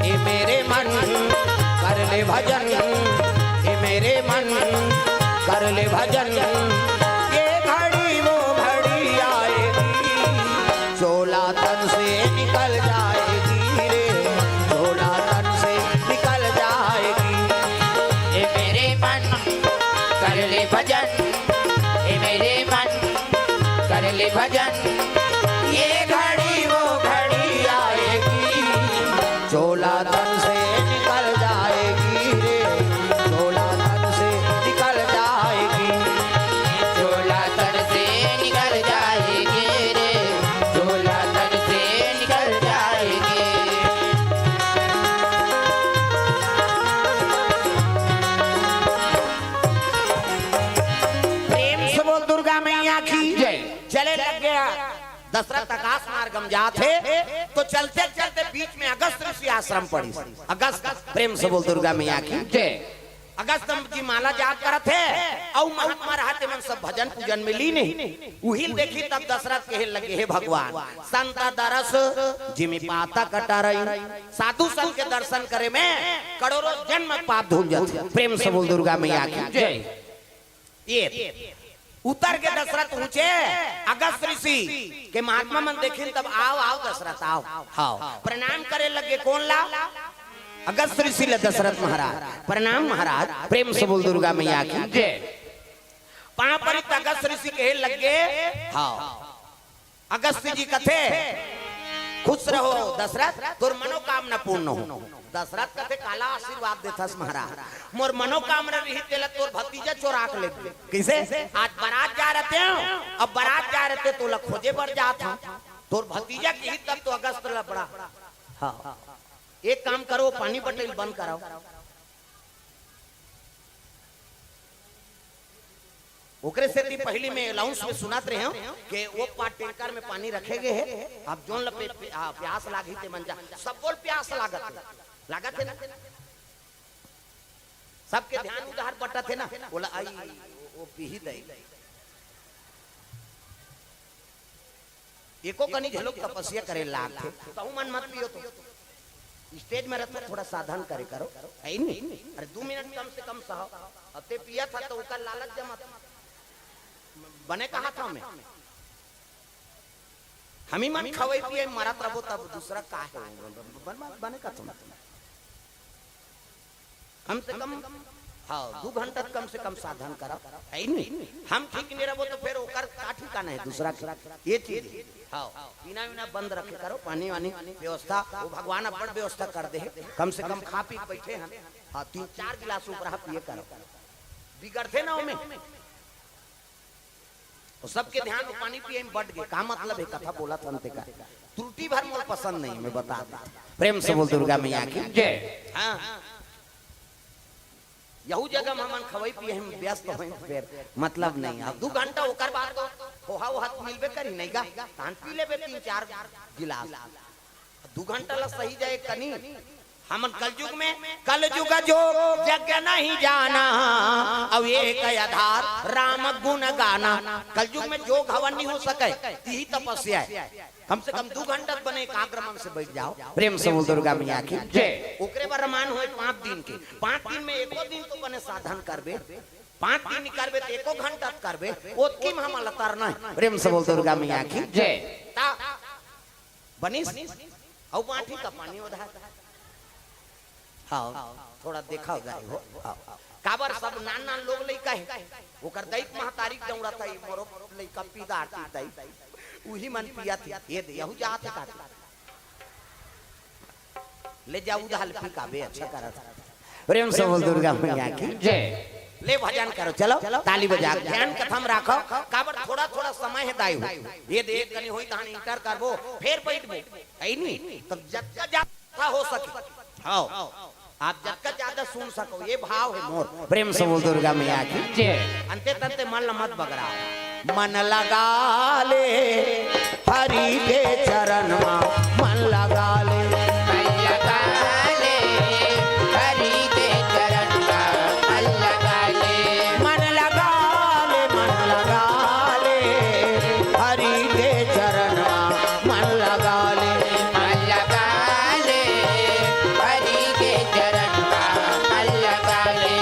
ए मेरे मन कर ले भजन, ए मेरे मन कर ले भजन, ये घड़ी वो घड़ी आएगी, चोला तन से निकल जाएगी रे, चोला तन से निकल जाएगी। ए मेरे मन कर ले भजन, ए मेरे मन कर ले भजन, ये घड़ी वो घड़ी आएगी, चोला तन से निकल जाएगी रे, चोला तन से निकल जाएगी, चोला तन से निकल जाएगी रे, चोला तन से निकल जाएगी। प्रेम से बोल दुर्गा मैया की जय। चले लग गया। दशरथ आकाश मार्ग म जात हे, तो चलते चलते बीच में अगस्त ऋषि आश्रम पड़िस। अगस्त, प्रेम से बोल दुर्गा मैया की जय। अगस्त जी माला जाप करत हे, अउ महात्मा रहत हे मन सब भजन पूजन में लीन हे। उहिल देखिस तब दशरथ कहे लगे, "हे भगवान, संत दरस जिमि पातक टरई।" साधु संत के दर्शन करे में करोड़ों जन्म पाप धुल जाथे। प्रेम से बोल दुर्गा मैया की जय। ये उतर के दशरथ पहुंचे, अगस्त ऋषि के महात्मा मन देखिन तब, "आओ, आओ दशरथ, आओ, आओ।" प्रणाम करे लगे, कोन ला? अगस्त ऋषि ला दशरथ महाराज। "प्रणाम महाराज।" प्रेम से बोल दुर्गा मैया की जय। पांव परी त अगस्त ऋषि कहे लगे, हाँ, अगस्त जी कथे, "खुश रहो दशरथ, तोर मनोकामना पूर्ण हो।" दशरथ कथे, "काला आशीर्वाद देथस महाराज, मोर मनोकामना रही तेला तोर भतीजा चोरा के ले गे।" कइसे? आज बारात जा रहते हो, अब बारात जा रहते तोला खोजे बर जात हंव, तोर भतीजा किही तब तो अगस्त लबड़ा। हाँ, एक काम करो, पानी बटेल बंद कराओ। ओकरे सेती पहिली में अनाउंस में सुनत रहे हंव कि ओ पार टैंकर में पानी रखे गे हे, अब जोन ल पे-, पे-, आ, प्यास लागही ते मन जा, सबो ल प्यास लागत हे, लागत हे ना? सबके ध्यान उधार बटत हे ना, ओला आई, ओ, ओ पीही दई। एको कनी घलोक तपस्या करे लागथे, तहू मन मत पियो तो। स्टेज में रहते थोड़ा साधन करे करो, है नहीं? अरे दू मिनट कम से कम सहो। अब ते पिया था तो ओकर लालच जमत। बने कहा था मैं, हमी मन खवई पिए मरत रहो तब दूसरा का है? बन-, बन-, बने कहा था मैं। कम से कम, हाँ, दू घंटा त कम से कम साधन करो, है नहीं? हम ठीक नहीं रहो तो फिर ओकर का ठिकाना है दूसरा के? ये चीज है। हाँ, पीना वीना बंद रखे करो, पानी वानी व्यवस्था, वो भगवान अब्बड़ व्यवस्था कर दे है। कम से कम खा पी के बैठे हैं, हाँ, तीन चार गिलास ऊपर पिए करो, बिगड़थे ना ओमे। अउ सबके ध्यान वो पानी पिए में बट गे, का मतलब है कथा बोलत हन ते का? त्रुटि भर मोला पसंद नहीं, मैं बता देथंव। प्रेम से बोल दुर्गा मैया की जय। हाँ। यहू जगह म हमन खवई पिए में व्यस्त होई, फेर मतलब नहीं। अब दू घंटा ओकर बाद तो होहा वोहा मिलबे करी नहीं गा, तहन पी लेबे तीन चार गिलास। दू घंटा ला सही जाए कनी। हमन कलयुग में, कलयुग जोग जग नहीं जाना, अब एक आधार राम गुण गाना। कलयुग में जोग हवन नहीं हो सके, यही तपस्या है। कम से कम दू घंटा बने एकाग्र मन से बैठ जाओ। प्रेम से बोल दुर्गा मैया की जय। ओकरे बर रमान होए पाँच दिन के, पाँच दिन में एको दिन तो बने साधन करबे, पाँच दिन करबे तो एको घंटा करबे, ओतकी में हमन ला तरना है। प्रेम से बोल दुर्गा मैया की जय। ता बनिस, अउ बाटी का पानी उधार। हाँ, थोड़ा देखा उधारी हो। हाँ। काबर सब नान नान लोग लइका है, ओकर दई महतारी के दौड़त है, मोरो लइका पीदा आटी दई, उही मन पियत है। ये दे, यहू जात है काटे। ले जा उधार पी का बे, अच्छा करत। प्रेम से बोल दुर्गा मैया की जय। ले भजन करो, चलो ताली बजा के ध्यान कथम राखो। काबर थोड़ा थोड़ा समय है दाई हो, ये देख कनी होई तहन इंटर करबो, फेर बैठबो। है नी? तब जतका ज्यादा हो सके, हाँ, आप जतका ज्यादा सुन सको, ये भाव है मोर। प्रेम से बोल दुर्गा मैया की जय। अंते तंते मन ल मत बगड़ा। मन लगा ले हरि के चरण मा, मन लगा ले। मन लगा ले हरि के चरण मा, मन लगा ले। मन लगा ले, मन लगा ले हरि के चरण मा, मन लगा ले। मन लगा ले हरि के चरण मा, मन लगा ले।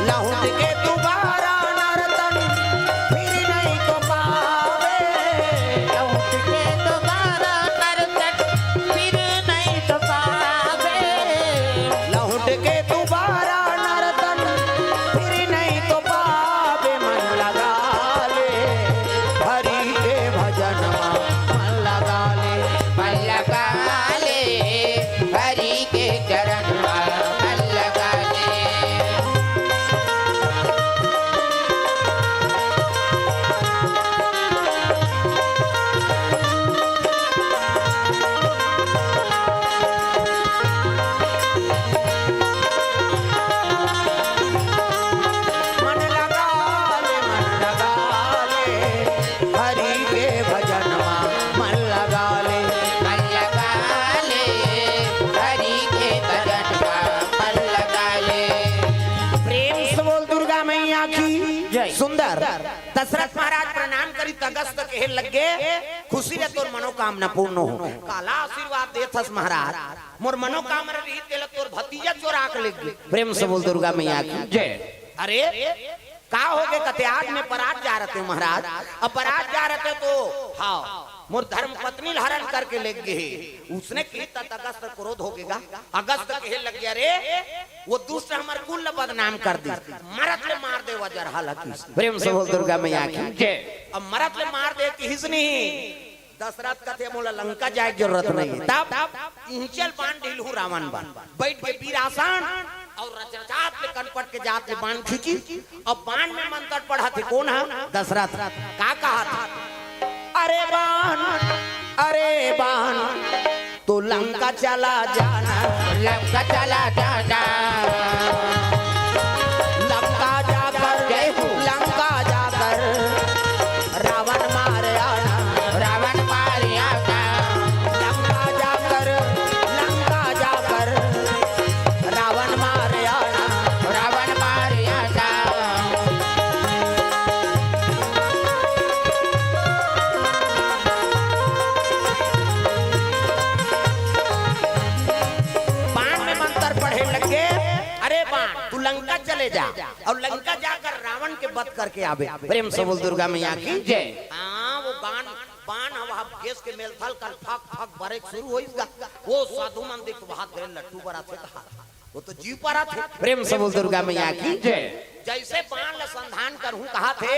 लहुट के दोबारा नरतन फिर नहीं तो पावे। लहुट के दोबारा नरतन फिर नहीं तो पावे। लहुट के दोबारा नरतन फिर नहीं तो पावे। मन लगा ले हरि के भजन मा, मन लगा ले। मन लगा ले हरि के चरण मा, मन लगा ले। मन लगा ले, मन लगा ले, हरि के भजन मा मन लगा ले। मन लगा ले, हरि के भजन मा मन लगा ले। प्रेम से बोल दुर्गा मैया की जय। सुंदर। दशरथ महाराज प्रणाम करिस त अगस्त कहे लगे, खुशी ले तोर मनोकामना पूर्ण हो। काला आशीर्वाद देथस महाराज, मोर मनोकामना रही तेला तोर भतीजा चोरा के लेगे। प्रेम से बोल दुर्गा मैया की जय। अरे का हो गे कथे, आज मैं परात जा रहे थे महाराज, अब परात जा रहे थे तो हाँ मोर धर्म पत्नी ल हरण करके लेगे हे। उसने कही त अगस्त क्रोध हो गेगा, अगस्त कहे लग गया, अरे वो दुष्ट हमर कुल ल बदनाम कर दिस, मरत ले मार दे वजर हल हकीस। प्रेम से बोल दुर्गा मैया की जय। अब मरत ले मार दे किहिस नहीं, दशरथ कथे मोला लंका जाए के जरूरत नहीं है। तब इहिंचे ल बान ढिलहूँ रावण बन बैठ के वीरासन अउ रजरजात ले कनपट के जात ले बान खींचिस। अब बान में मंत्र पढ़त हे कोन ह? दशरथ। का कहत हे? अरे बान, अरे बान, तू लंका चला जाना। लंका चला जाना। लंका जाकर, जय हो। लंका जाकर रावण मार आना। रावण मार आना। लंका जाकर, लंका जाकर रावण मार आना। रावण मार आना। बाण में मंत्र पढ़े लगे, अरे बाण, तू लंका चले जा और लंका जाकर रावण के वध करके आबे। प्रेम से बोल दुर्गा मैया की जय। हाँ, वो बाण, बाण ह वहाँ गैस के मेलथल कर फक फक बरे शुरू होइस गा। वो साधु मन देख वहाँ गए लट्टू बरा थे कहा। वो तो जीव परा थे। प्रेम से बोल दुर्गा मैया की जय। जैसे बाण ल संधान करहूं कहा थे,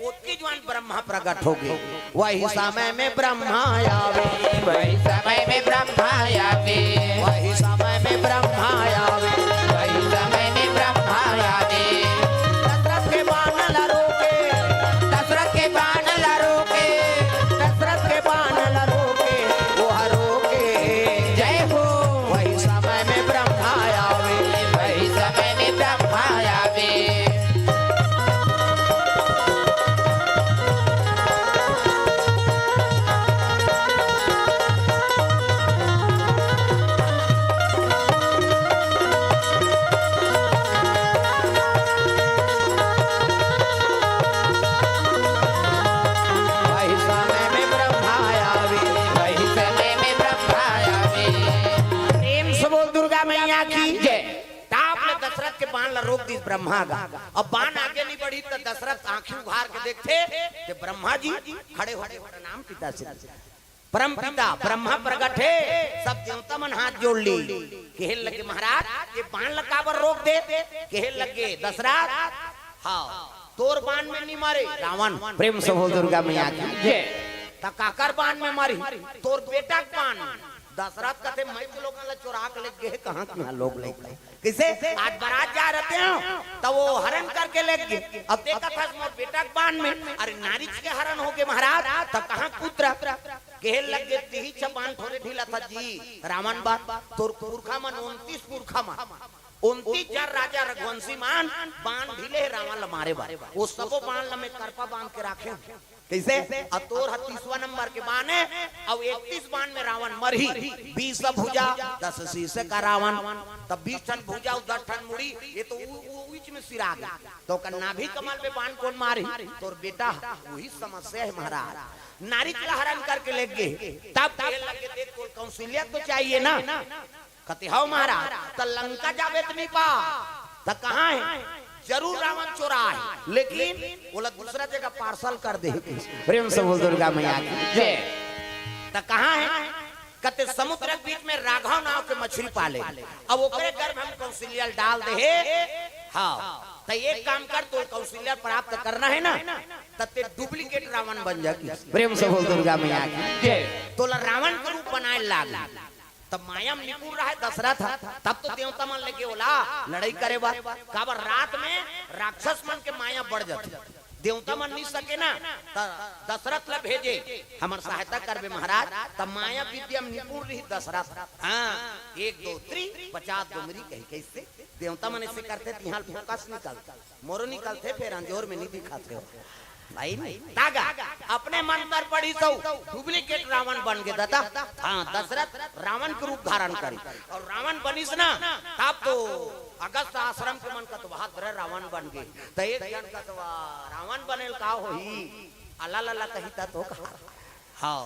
ओतकी जुआन ब्रह्मा प्रकट हो गए। वही समय में ब्रह्मा आवे। वही समय में ब्रह्मा आवे। वही समय में ब्रह्मा आवे। वही समय में ब्रह्मा आवे। दशरथ के बाण ला रोके। दशरथ के बाण ला रोके। दशरथ के बाण ला रोके। वो रोके। जय हो। वही समय में ब्रह्मा आवे। वही समय में की जय। ताप ले दशरथ के बाण ला रोक दिस ब्रह्मा गा। अब बाण आगे नहीं बढ़ी त दशरथ आंखी उघार के देखथे कि ब्रह्मा जी खड़े होके प्रणाम पिता श्री। परम पिता ब्रह्मा प्रगट हे, सब देवता मन हाथ जोड़ ली। कहे लगे महाराज ये बाण ला काबर रोक दे? कहे लगे दशरथ, हाँ, तोर बाण में नहीं मारे रावण। प्रेम से बोल दुर्गा मैया की जय। त काकर बाण में मारी? तोर बेटा के बाण में। दशरथ कथे मैं तो लोगन ला चोरा के लेग गे, कहाँ कहाँ लोग लेग गे। कइसे? आज बारात जा रहते हो त वो हरण करके लेग गे। अब देखत हस मोर बेटा के बाण में, अरे नारिच के हरण हो गे महाराज, त कहाँ पुत्र? कहे लग गे तिही छ बाण थोरे ढीला था जी, रावण बाण। तोर पुरखा मन उनतीस पुरखा मन, उनतीस जन राजा रघुवंशी मन बाण ढीले हे रावण ला मारे बर। वो सबो बाण ला मैं करपा बांध के राखे हूँ। कइसे? अब तोर ह तीसवा नंबर के बाण हे, अउ इकतीस बाण में रावण मरही। बीस भुजा, दस शीश का रावण, तब बीस ठन भुजा अउ दस ठन मुड़ी, ये तो उ, उ, बीच में सिरा गे। त ओकर नाभि कमल में बाण कोन मारही? तोर बेटा ह। वही समस्या हे महाराज। नारिच ला हरण करके लेग गे, तब कहे लगे देख तोर कौशल्या तो चाहिए ना। कथे हव महाराज, त लंका जाबे त नहीं पा, त कहाँ हे? जरूर रावण चोरा हे, लेकिन ओला दूसरा जगह पार्सल कर दे। प्रेम से बोल दुर्गा मैया की जय। त कहाँ हे? कथे समुद्र के बीच में राघव नाव के मछली पाले, अब ओकरे गर्भ हम कौशल्या डाल दे हे। हाँ, त एक काम कर, तोर कौशल्या प्राप्त करना हे ना, त ते डुप्लीकेट रावण बन जा। प्रेम से बोल दुर्गा मैया की जय। तोला रावण के रूप बनाए लाग। तब माया में निपुण रहे दशरथ ह, तब तो देवता मन लेके ओला लड़ाई करे बर। काबर रात में राक्षस मन के माया बढ़ जाथे, देवता मन नहीं सके ना, त दशरथ ला भेजे, हमर सहायता करबे महाराज। तब माया विद्या में निपुण रही दशरथ। हाँ, एक दो त्री पचास डोमरी कही। कइसे? देवता मन ऐसे करथे, तिहां फोकस निकलथे, मोरो निकलथे, फेर अंजोर में नहीं दिखाथे हो। भाई नहीं। तागा, अपने मंत्र पढ़ी सौ, डुप्लीकेट रावण बन गे दादा। हाँ, दशरथ रावण के रूप धारण करी। अउ रावण बनिस ना, तब तो अगस्त आश्रम के मन कथे वाह रे रावण बन गे। त एक जन कथे वाह रावण बनेल का होही? अला लला कही त तो कहा। हाँ,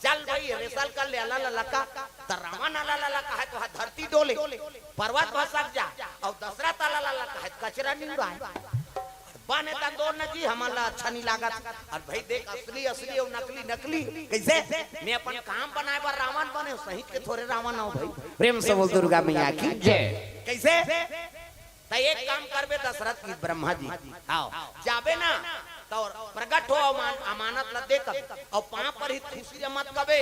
चल भाई, रिहर्सल कर ले, अला लला का। त रावण अला लला कहे त वहाँ धरती डोले, पर्वत भसक जा, अउ दशरथ अला लला कहे त कचरा नहीं उड़ाए। बने त दो न जी, हमन ला अच्छा नहीं लागत। अउ भाई देख, असली असली अउ नकली नकली। कइसे? मैं अपन काम बनाए बर रावण बने, सही के थोरे रावण हव भाई। प्रेम से बोल दुर्गा मैया की जय। कइसे? त एक काम करबे दशरथ की, ब्रह्मा जी, आओ, जाबे ना, त प्रगट हो, अमान-, अमानत ला दे कबे, अउ पाँव परही खुशी ले मत कबे।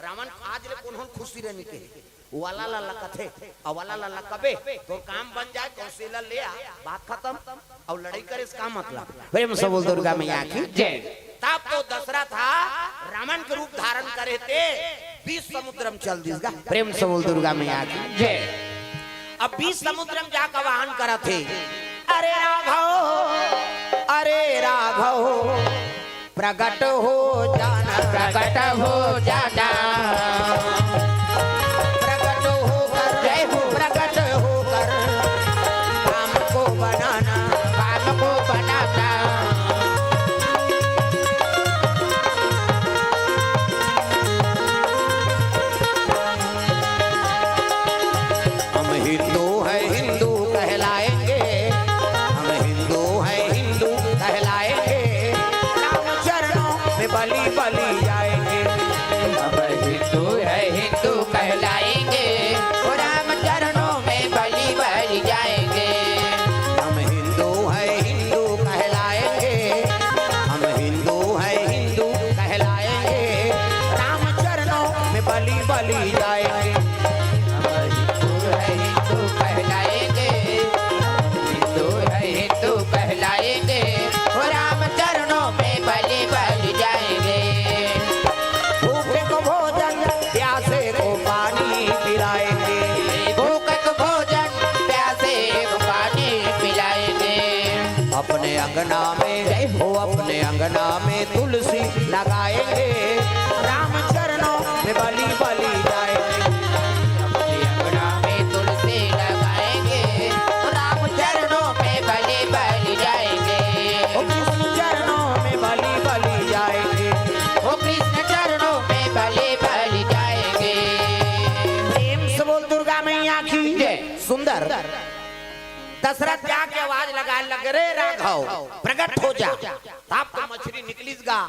रावण आज ले कोनो खुशी ले नहीं कहे, वाला ला ला कथे, अउ वाला ला ला कबे, तोर काम बन जाए, कौशल्या ले आ, बात खतम। अउ लड़ाई करे से का मतलब? प्रेम से बोल दुर्गा मैया की जय। तब तो दशरथ हा रावण के रूप धारण करे ते बीस समुद्र में चल दिस गा। प्रेम से बोल दुर्गा मैया की जय। अब बीस समुद्र में जाकर आवाहन करत हे, अरे राघव, अरे राघव, प्रगट हो जाना, प्रगट हो जाना। प्रगट होकर, जय हो। प्रगट होकर काम को बनाना, काम को बनाना। हम हिंदू हैं, हिंदू कहलाएंगे, हम हिंदू हैं, हिंदू कहलाएंगे, राम चरणों में बलि बलि जाएंगे। हम हिंदू हैं, हिंदू कहलाएंगे, वो राम चरणों में बलि बलि जाएंगे। हम हिंदू हैं, हिंदू कहलाएंगे, हम हिंदू हैं, हिंदू कहलाएंगे, राम चरणों में बलि बलि जाएंगे। हम हिंदू हैं, हिंदू कहलाएंगे, हिंदू हैं, हिंदू कहलाएंगे, वो राम चरणों में बलि बलि जाएंगे। भूखे को भोजन, प्यासे को पानी पिलाएंगे। भूखे को भोजन, प्यासे को पानी पिलाएंगे। अपने अंगना में, जय हो। अपने अंगना में तुलसी लगाएंगे, राम चरणों में बलि बलि जाएंगे। दशरथ जाके आवाज लगाए लगे, "रे राघव, प्रगट हो जा।" तब तो मछरी निकलिस गा,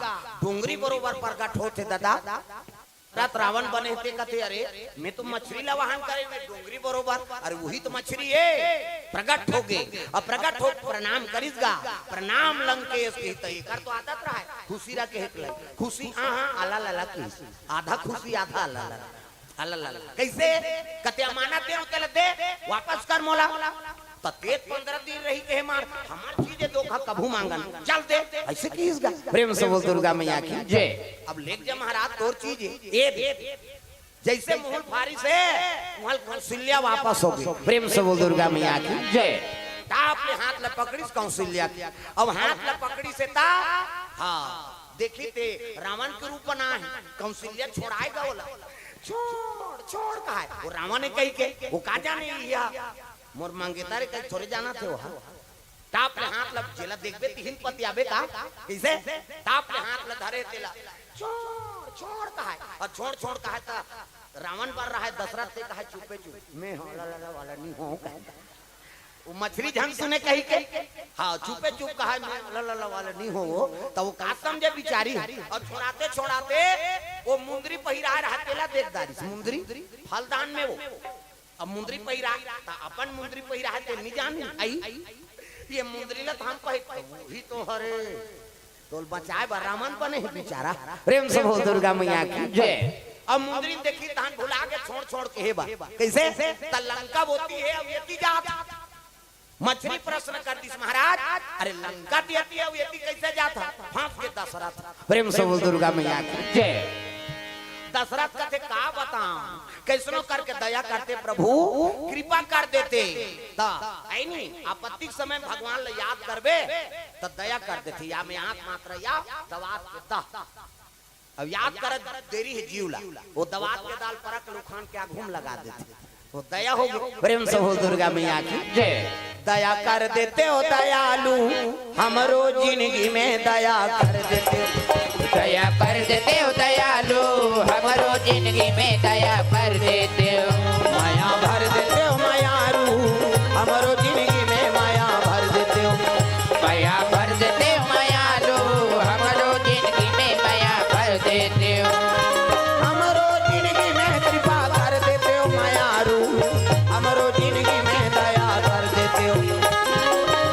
डोंगरी बरोबर प्रगट होथे दादा। दशरथ रावण बने हे ते कथे, "अरे, मैं तो मछरी ला वाहन करे, मैं डोंगरी बरोबर, अरे वही तो मछरी हे।" प्रगट हो गे, अब प्रगट हो प्रणाम करिस गा, "प्रणाम लंकेश" कहिस त एकर तो आदत रहय, खुशी रह के हेक लगे, खुशी आ, हाँ, आला लाला कहिस, आधा खुशी आधा आला लाला। अला ला ला। कइसे? कते अमानत दे, तेला दे, वापस कर मोला। त तें पंद्रह दिन रही कहे मार, हमर चीज हे, धोखा कभू मांगन। चल दे, अइसे किहिस गा। प्रेम से बोल दुर्गा मैया की जय। अब लेग जा महाराज तोर चीज हे, ए दे। जइसे मुहूं ल फारिस हे, उहां ले कौंसिल्या वापस हो गे। प्रेम से बोल दुर्गा मैया की जय। ताप ले हाथ ल पकड़िस कौंसिल्या के। अब हाथ ल पकड़िस हे ता, हाँ, देखिस ते रावण के रूप बना हे। कौंसिल्या छोड़ाय गा ओला। छोड़, छोड़ कहाय। वो रावण हे कहिके, वो का जाने इही ह। मोर मंगेतर हे कहिके थोरे जानत हे वो ह। ताप ले हाथ ल, जेला देखबे तिही ल पतियाबे का? कइसे? ताप ले हाथ ल धरे तेला। छोड़, छोड़ कहाय। अउ छोड़, छोड़ कहाय त रावण बर रहय, दशरथ ते कहाय, "चुपे चुप, मैं हौं, ला, ला, ला वाला नी हौं," कहाय। वो मछरी झन सुने कहिके, हाँ, चुपे चुप कहाय, "मैं ला, ला, ला वाला नी हौं वो।" त वो का समझे बिचारी? अउ छोड़ाते, छोड़ाते वो मुंदरी पहिराय रहय तेला देख डारिस। मुंदरी फलदान में वो। अब मुंदरी पहिराय, त अपन मुंदरी पहिराय हे ते नी जाने। अई, ये मुंदरी ला त हम पहिर, वही तो हरे। तोला बचाय बर रावण बने हे बिचारा। प्रेम से बोल दुर्गा मैया की जय। अब मुंदरी ल देखिस तहान भुला गे छोड़ छोड़ कहे बर। कइसे? त लंका ओती हे, अब एती जात। मछरी प्रश्न कर दिस महाराज, "अरे लंका त एती हे, अब एती कइसे जात ह?" फंस गे दशरथ। प्रेम से बोल दुर्गा मैया की जय। दशरथ कथे, "का बतावं, कइसनो करके दया करते प्रभु, कृपा कर देते।" त, अई नी, आपत्ति के समय में भगवान ल याद करबे, त दया कर देथे। या में हाथ मात्र या दवात के दह। अब याद करत देरी हे जीव ला, वो दवात के दाल परख लुखान के आघू में लगा देथे। वो दया हो गे। प्रेम से बोल दुर्गा मैया की जय। दया कर देते हो दयालु, हमरो जिंदगी में दया कर देते हो। दया कर देते हो दयालु, हमरो जिंदगी में दया कर देते हो। मया भर देते हो मयारू, हमरो जिंदगी में मया भर देते हो। मया भर देते हो मयारू, हमरो जिंदगी में मया भर देते हो। हमरो जिंदगी में कृपा कर देते हो मयारू, हमरो जिंदगी में दया कर देते हो।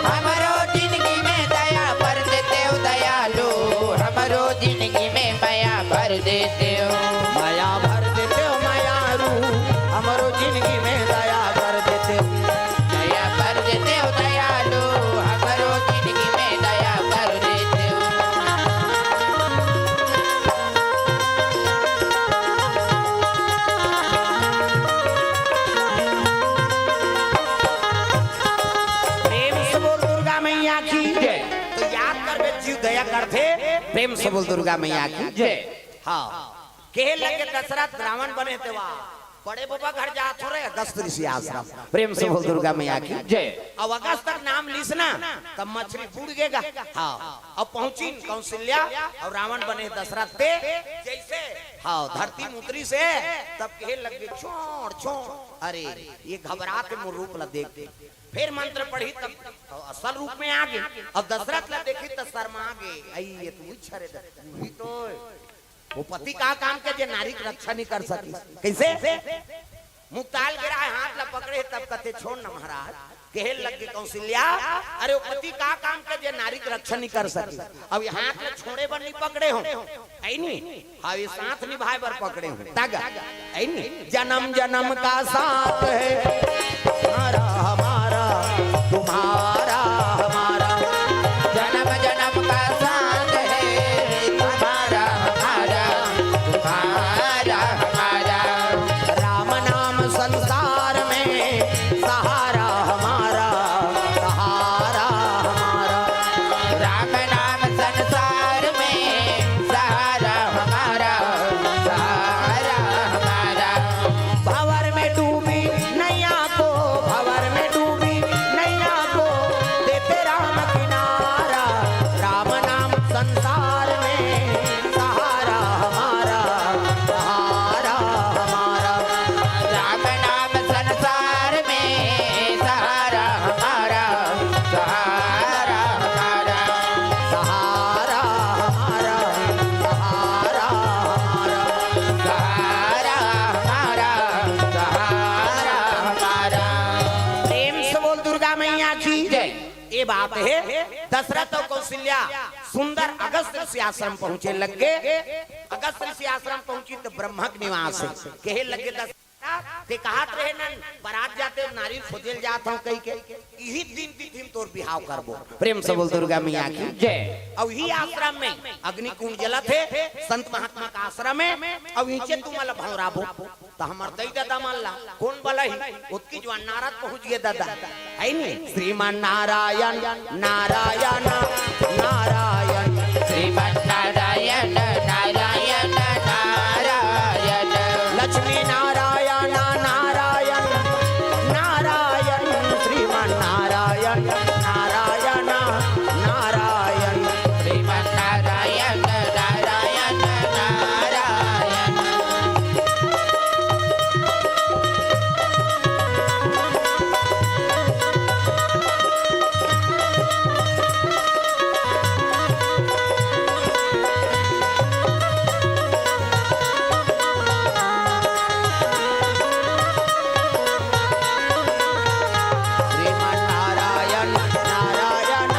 हमरो जिंदगी में दया कर देते हो दयालु, हमरो जिंदगी में मया भर देते हो। मया भर देते हो मयारू, हमरो जिंदगी में दया कर देते हो। दया कर देते हो दयालु, हमरो जिंदगी में दया कर देते हो। प्रेम से बोल दुर्गा मैया की जय। तो याद करबे जीव दया करथे। प्रेम से बोल दुर्गा मैया की जय। हाँ, कहे लगे दशरथ रावण बने तेवा बड़े बबा घर जात हो रे, अगस्त ऋषि आश्रम। प्रेम से बोल दुर्गा मैया की जय। अब अगस्त तक नाम लिस ना, तब मछरी बुड़ गेगा। हाँ, अब पहुंचिन कौशल्या अउ रावण बने दशरथ ते जइसे, हाँ, धरती म उतरिस हे, तब कहे लगे, "छोड़, छोड़, अरे, ये घबरात हे मोर रूप ला देख के।" फेर मंत्र पढ़िस तब असल रूप में आ गे। अब दशरथ ला देखिस त शर्मा गे, "अई, ये तो उही हरे द-, उही तो हे।" वो पति का काम के जे नारी के रक्षा नहीं कर सकिस। कइसे? मुक्ताल गिरा हे, हाथ ला पकड़े हे, तब कथे, "छोड़ न महाराज।" कहे लगे कौशल्या, "अरे वो पति का काम के जे नारी के रक्षा नहीं कर सकिस। अब ये हाथ ला छोड़े बर नहीं पकड़े हों, अई नी? हाँ, ये साथ निभाए बर पकड़े हों।" तागा, अई नी? जन्म जन्म का साथ है तुम्हारा, हमारा, तुम्हारा, हमारा। जन्म जन्म का साथ है तुम्हारा, हमारा, तुम्हारा, हमारा। राम नाम संसार में सहारा हमारा, सहारा हमारा। राम नाम संसार में सहारा हमारा, सहारा हमारा। भंवर में डूबी नैया को, भंवर में डूबी बात हे, दशरथ अउ कौशल्या सुंदर अगस्त ऋषि आश्रम पहुंचे लग गे। अगस्त ऋषि आश्रम पहुंची त ब्रह्मा के निवास हे। कहे लग गे, दशरथ, ते कहत रहे न, बरात जाते नारी खोजे ल जात हंव कहिके, इही दिन तिथि म तोर बिहाव करबो। प्रेम से बोल दुर्गा मैया की जय। अउ इही आश्रम में अग्नि कुंड जलत हे, संत महात्मा का आश्रम हे, अउ इहिंचे तुमन ला भंवराबो। त हमर दई ददा मन ला कोन बलही? ओतकी जुवार नारद पहुंच गे ददा, हे नी? श्रीमन नारायण, नारायण, नारायण। श्रीमन नारायण, नारायण, नारायण। लक्ष्मी नारायण, नारायण, नारायण। श्रीमन नारायण, नारायण, नारायण। श्रीमन नारायण, नारायण, नारायण। श्रीमन नारायण, नारायण,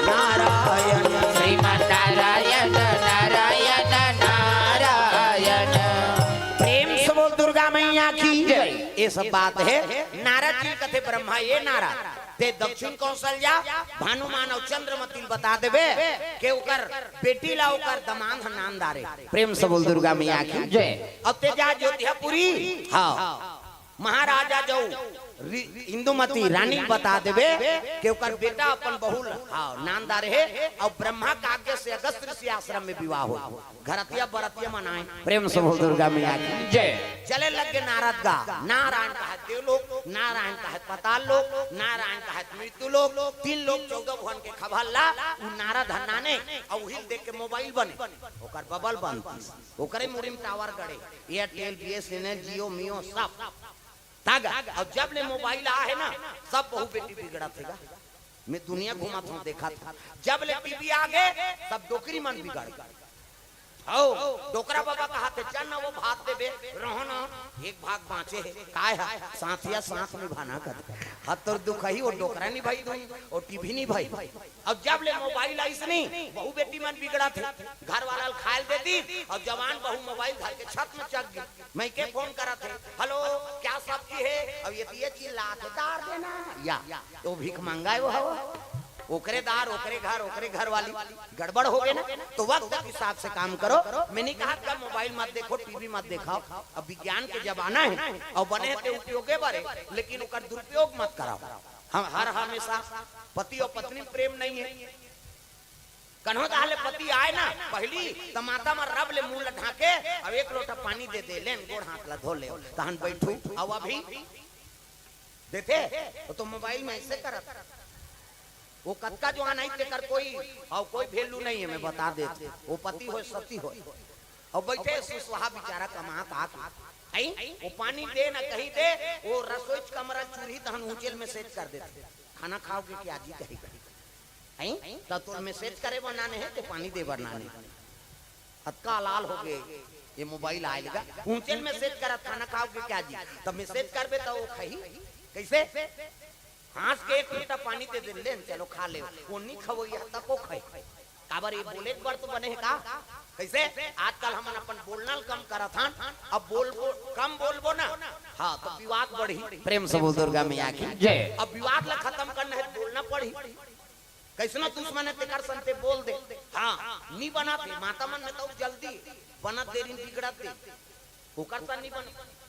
नारायण। श्रीमन नारायण, नारायण, नारायण। प्रेम से बोल दुर्गा मैया की जय। ये सब बात हे। नारद जी कथे, ब्रह्मा, ये नारद, ते दक्षिण कौशल्या, भानुमान अउ चंद्रमती ल बता देबे के ओकर बेटी ला ओकर दमांद ह नांद डारे। प्रेम से बोल दुर्गा मैया की जय। अब ते जा अयोध्यापुरी, हाँ, महाराजा जो रि-, इंदुमती रानी ल बता देबे के ओकर बेटा अपन बहू ल, हाँ, नांद डारे हे, अउ ब्रह्मा के आज्ञा से अगस्त ऋषि आश्रम में विवाह हो। घरतिया बरतिया मनाए। प्रेम से बोल दुर्गा मैया की जय। चले लग गे नारद गा, नारायण कहत देवलोक, नारायण कहत पाताल लोक, नारायण कहत मृत्यु लोक, तीन लोक चौदह भुवन के खबर ला। उ नारद ह नाने, अउ उही ल देख के मोबाइल बने, ओकर बबल बनतिस, ओकरे मुड़ी म टावर गड़े, एयरटेल, बीएसएनएल, जियो मियो सब। तागा, अउ जब ले मोबाइल आ हे ना, सब बहू बेटी बिगड़त हे गा। मैं दुनिया घूमत हंव, देखत हंव। जब ले टीवी आ गे, सब डोकरी मन बिगड़ गे। हव, डोकरा बाबा कहत हे, "चल ना वो भात देबे, रहो ना, एक भाग बांचे हे।" काय हे? साथिया साथ निभाना कर। हत तोर दुखही, वो डोकरा निभाही दुई, वो टीवी निभाही। अउ जब ले मोबाइल आइस नी, बहू बेटी मन बिगड़त हे। घर वाला ल खाय ल दे दीस, अउ जवान बहू मोबाइल धर के छत में चघ गे। मइके फोन करत हे, "हेलो, क्या सब्जी है?" अब ये दिए चिल्लात हे, "दार देना।" या, तो भीख मंगा हे वो हव। ओकरे दार, ओकरे घर, ओकरे घर वाली, गड़बड़ हो गे ना। तो वक्त के हिसाब से काम करो। मैं नहीं कहत का मोबाइल मत देखो, टीवी मत देखाओ। अब विज्ञान के जमाना हे, अउ बने हे ते उपयोगे बर हे, लेकिन ओकर दुरुपयोग मत कराओ। हम हर हमेशा पति अउ पत्नी में प्रेम नहीं हे। कन्हो तहां ले पति आय ना, पहिली त माता मन रब ले मुंह ल ढांके, अउ एक लोटा पानी दे दे, "लेन, गोड़ हाथ ल धो ले, तहन बइठू।" अउ अभी देथे, वो तो मोबाइल में अइसे करत। वो कतका जुवान आही, तेकर कोई, अउ कोई value नहीं हे, मैं बता देत हंव। वो पति होय, सती होय, अउ बइठे सुसुहा बिचारा कमात आके, अई, वो पानी दे ना कही दे, वो रसोई कमरा चूल्ही तहन ऊंचे ल message कर देथे, "खाना खाओगे क्या जी?" कही, अई, त तोर message करे बर नाने हे, ते पानी दे बर नाने हे। अतका लाल हो गे, ये मोबाइल आय ले गा। ऊंचे ल message करत, "खाना खाओगे क्या जी?" तब message करबे त वो खाही। कइसे? हांस के एक लोटा पानी दे दे, "लेन, चलो खा ले।" वो नी खवइया, तब वो खाही। काबर ये बोले बर तो बने हे का? कइसे? आजकल हमन अपन बोलना ल कम करत हन, अब बोलबो, कम बोलबो ना, हाँ, तो विवाद बढ़ही। प्रेम से बोल दुर्गा मैया की जय। अब विवाद ल खतम करना हे, बोलना पड़ही। कइसनो दुश्मन हे, तेकर संग ते बोल दे। हाँ, नी बनत हे, माता मन में तो जल्दी, बनत देरी बिगड़त देरी। ओकर संग नी बने।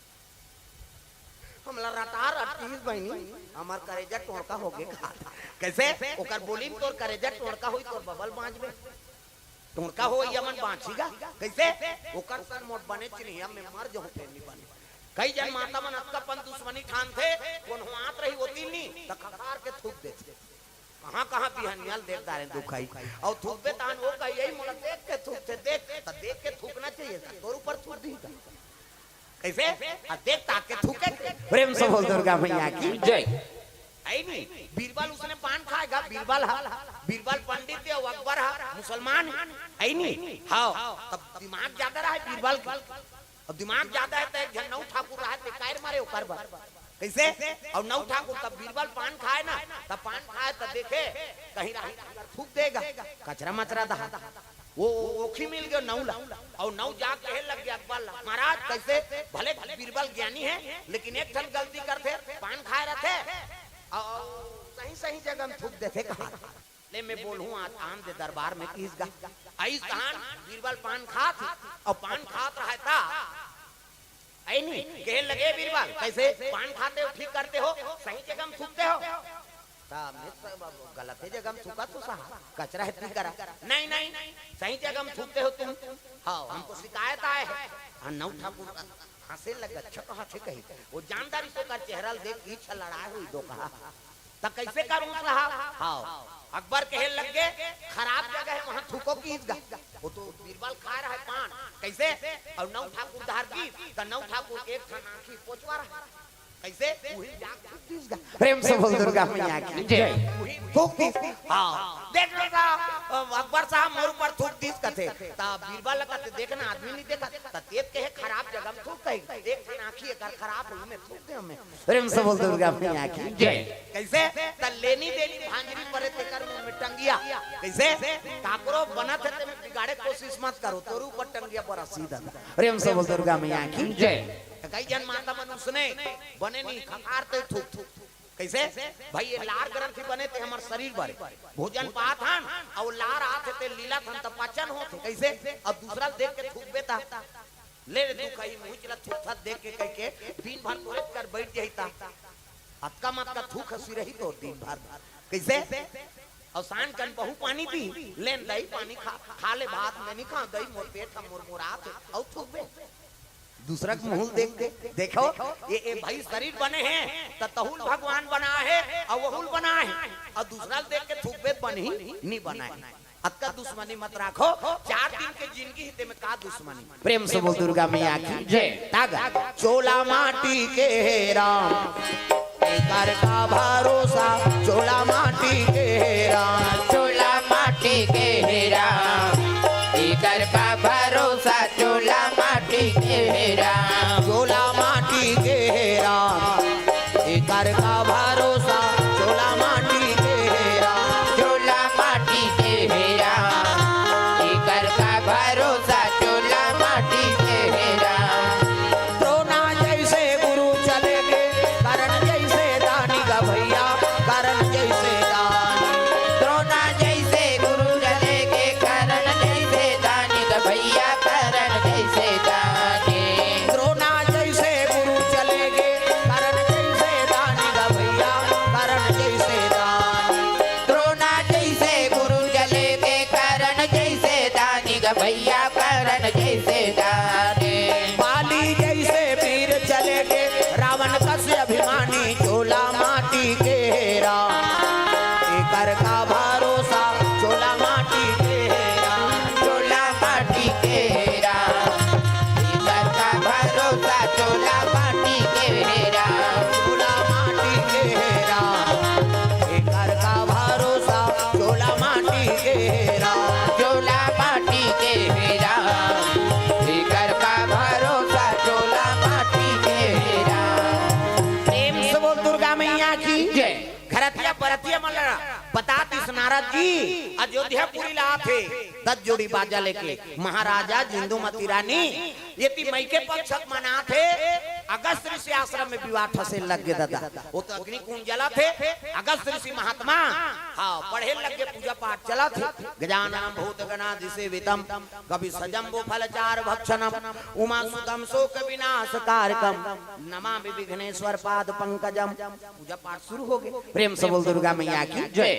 हमला रटा रटीस बहिनी, हमर करेजा टोंड़का होगे का। कइसे? ओकर बोली म तोर करेजा टोंड़का होई, तोर बबल बांचबे। टोंड़का होवइया मन बांचही गा। कइसे? ओकर संग मोर बनेच नहीं, अब मैं मर जाहूं फेर नी बने। कई जन माता मन अतका पन दुश्मनी ठानथे, कोनो आत रही ओती नी, त खखार के थूक देथे। कहां-कहां बिहनिया ल देख डारेन दुखाही। अउ थूकबे तहन वो कही, "यही मोला देख के थूकथे, देख।" त देख के थूकना चाहिए, त तोर ऊपर थूक दिही त। कइसे? आ देख ताक के थूके। प्रेम से बोल दुर्गा मैया की जय। हे नी, बीरबल उसने पान खाय गा, बीरबल हा, बीरबल पंडित हे, अकबर हा मुसलमान हे, हे नी? हाव, तब दिमाग जादा रहे बीरबल के। अब दिमाग जादा हे त एक झन नऊ ठाकुर रहे, ते कायर मारे ओकर बर। कइसे? अउ नौ ठाकुर तब बीरबल पान खाय ना, तब पान खाय तब देखे कहीं राही थूक देगा, कचरा मचरा दहा। वो, वो ओखी मिल गयो नौ ला, अउ नौ जाके कहे लग गया अकबर ला, "महाराज, कइसे भले बीरबल ज्ञानी हे, लेकिन एक ठन गलती करथे, पान खाय रथे, अउ सही सही जगह में थूक देथे कहा।" ले मैं बोलहूँ आज आन दे दरबार में किस गा। अइस तहान बीरबल पान खात हे, अउ पान खात रहय ता, अइ नहीं, कहे लगे बीरबल, "कइसे पान खाते हो, ठीक करते हो, सही जगह में थूकते हो?" ता मैं सब गलत जगह में थूकत हों साहब, कचरा हे ठीक करा। "नहीं, नहीं, सही जगह में थूकते हो तुम। हाँ, हमको शिकायत आय हे।" हाँ, नौ ठाकुर हंसे लगे, "अच्छा कहा थे कही।" वो जानदारी से ओकर चेहरा ल देख के इच्छा लड़ाय हुई दो कहा। "त कइसे करूं साहब?" हाँ, अकबर कहे लग गे, "खराब जगह हे, वहां थूको किस गा।" वो तो बीरबल खाय रहय पान, कइसे? अउ नौ ठाकुर धार गिस, त नौ ठाकुर एक ठन आंखी पोछवा रहय। कइसे? उही जाके थूक दिस गा। प्रेम से बोल दुर्गा मैया की जय। उही थूक दिस। हाँ, देख लो साहब, अकबर साहब मोर ऊपर थूक दिस कथे। त बीरबल कथे, "देख ना, आदमी नहीं देखा, त तें कहे खराब जगह में थूक कही। एक ठन आंखी एकर खराब हे, उही में थूक दे हमें।" प्रेम से बोल दुर्गा मैया की जय। कइसे? त लेनी देनी भांजरी परे तेकर मुंह में टंगिया। कइसे? काकरो बनत हे तेमे बिगाड़े कोशिश मत करो, तोर ऊपर टंगिया बरसही दादा। प्रेम से बोल दुर्गा मैया की जय। कई जन माता मन उसने बने नहीं खखार ते थूक थूक। कइसे? भाई ये लार ग्रंथि बने ते हमर शरीर बरे। भोजन पात हन, अउ लार आत हे ते लीलत हन त पचन होत हे। कइसे? अब दूसरा ल देख के थूकबे ता। ले रे तू कहीं मुहिच ला थूकत देख के कहिके दिन भर तोरे कर बैठ जाही ता। अतका मत का थूक हंसी रही तो दिन भर। कइसे? अउ सान कन बहू पानी पी, लेन दई पानी खा, खा ले भात मैं नहीं खा, दई मोर पेट ह मोर मोरात हे, अउ थूकबे। दूसरा के मुंह देख दे, देखो, ये, ये भाई शरीर बने हे, त तहूल भगवान बनाय हे, अउ वहूल बनाय हे, अउ दूसरा ल देख के थूकबे बनही, नहीं बनाय। अतका दुश्मनी मत राखो, चार दिन के जिंदगी हे तेमे का दुश्मनी। प्रेम से बोल दुर्गा मैया की जय। तागा। चोला माटी के हे राम, एकर का भरोसा, चोला माटी के हे राम। चोला माटी के हे राम, एकर का भरोसा, चोला माटी के हे राम। चोला माटी के हे राम, एकर का भरोसा, चोला माटी के हे राम। चोला माटी के हे राम, एकर का भरोसा, चोला माटी के हे राम। द्रोणा जइसे गुरु चले गे, कर्ण जइसे दानी गा भइया, कर्ण जइसे दानी। द्रोणा जइसे गुरु चले गे, कर्ण जइसे दानी गा भइया, कर्ण जइसे दानी। द्रोणा जइसे गुरु चले गे, कर्ण जइसे दानी गा भइया, कर्ण जइसे दानी। द्रोणा जइसे गुरु चले गे, कर्ण जइसे दानी गा भइया, कर्ण जइसे दानी। बाली जइसे वीर चले गे, रावण कस अभिमानी, चोला माटी के हे राम। एकर का भरोसा, चोला माटी के हे राम। चोला माटी के हे राम। एकर का भरोसा, चोला माटी के हे राम। चोला माटी के हे राम। एकर का भरोसा, चोला माटी के हे राम। चोला माटी के हे राम। एकर का भरोसा, चोला माटी के हे राम। प्रेम से बोल दुर्गा मैया की जय। घरतिया परतिया मन ला बता दिस नारद जी, अयोध्यापुरी ला आथे, दस जोड़ी बाजा लेके, महाराजा जिंदुमती रानी, एती मइके पक्ष के मनाथे, अगस्त ऋषि आश्रम में विवाह ठसे लग गे दादा। वो तो अग्नि कुंड जलाथे, अगस्त ऋषि महात्मा, हाँ, पढ़े लग गे, पूजा पाठ चलाथे। गजानन भूत गणादि सेवितम, कपि सजम्बु फलचारु भक्षणम, उमा सुतम शोक विनाश कारकम, नमामि विघ्नेश्वर पाद पंकजम। पूजा पाठ शुरू हो गे। प्रेम से बोल दुर्गा मैया की जय।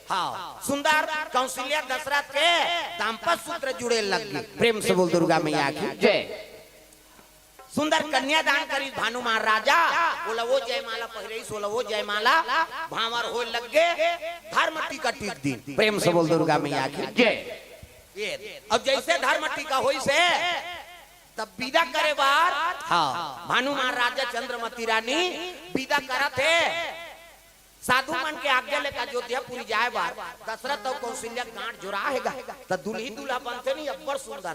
हाँ, सुंदर कौशल्या दशरथ के दाम्पत्य सूत्र जुड़े लग गे। प्रेम से बोल दुर्गा मैया की जय। सुंदर कन्यादान करिस भानु महाराजा, ओला वो जयमाला पहिरइस, ओला वो जयमाला, भांवर होय लग गे, धर्म टीका टीक दिन। प्रेम से बोल दुर्गा मैया की जय। ये, अब जइसे धर्म टीका होइस हे, तब विदा करे बर, हाँ, भानु महाराजा चंद्रमती रानी विदा करत हे। साधु मन के आज्ञा लेके अयोध्यापुरी जाय बर दशरथ अउ कौशल्या के गांठ जोड़ा हे गा, त दुल्ही दूल्हा बनथे नहीं, अब्बड़ सुंदर।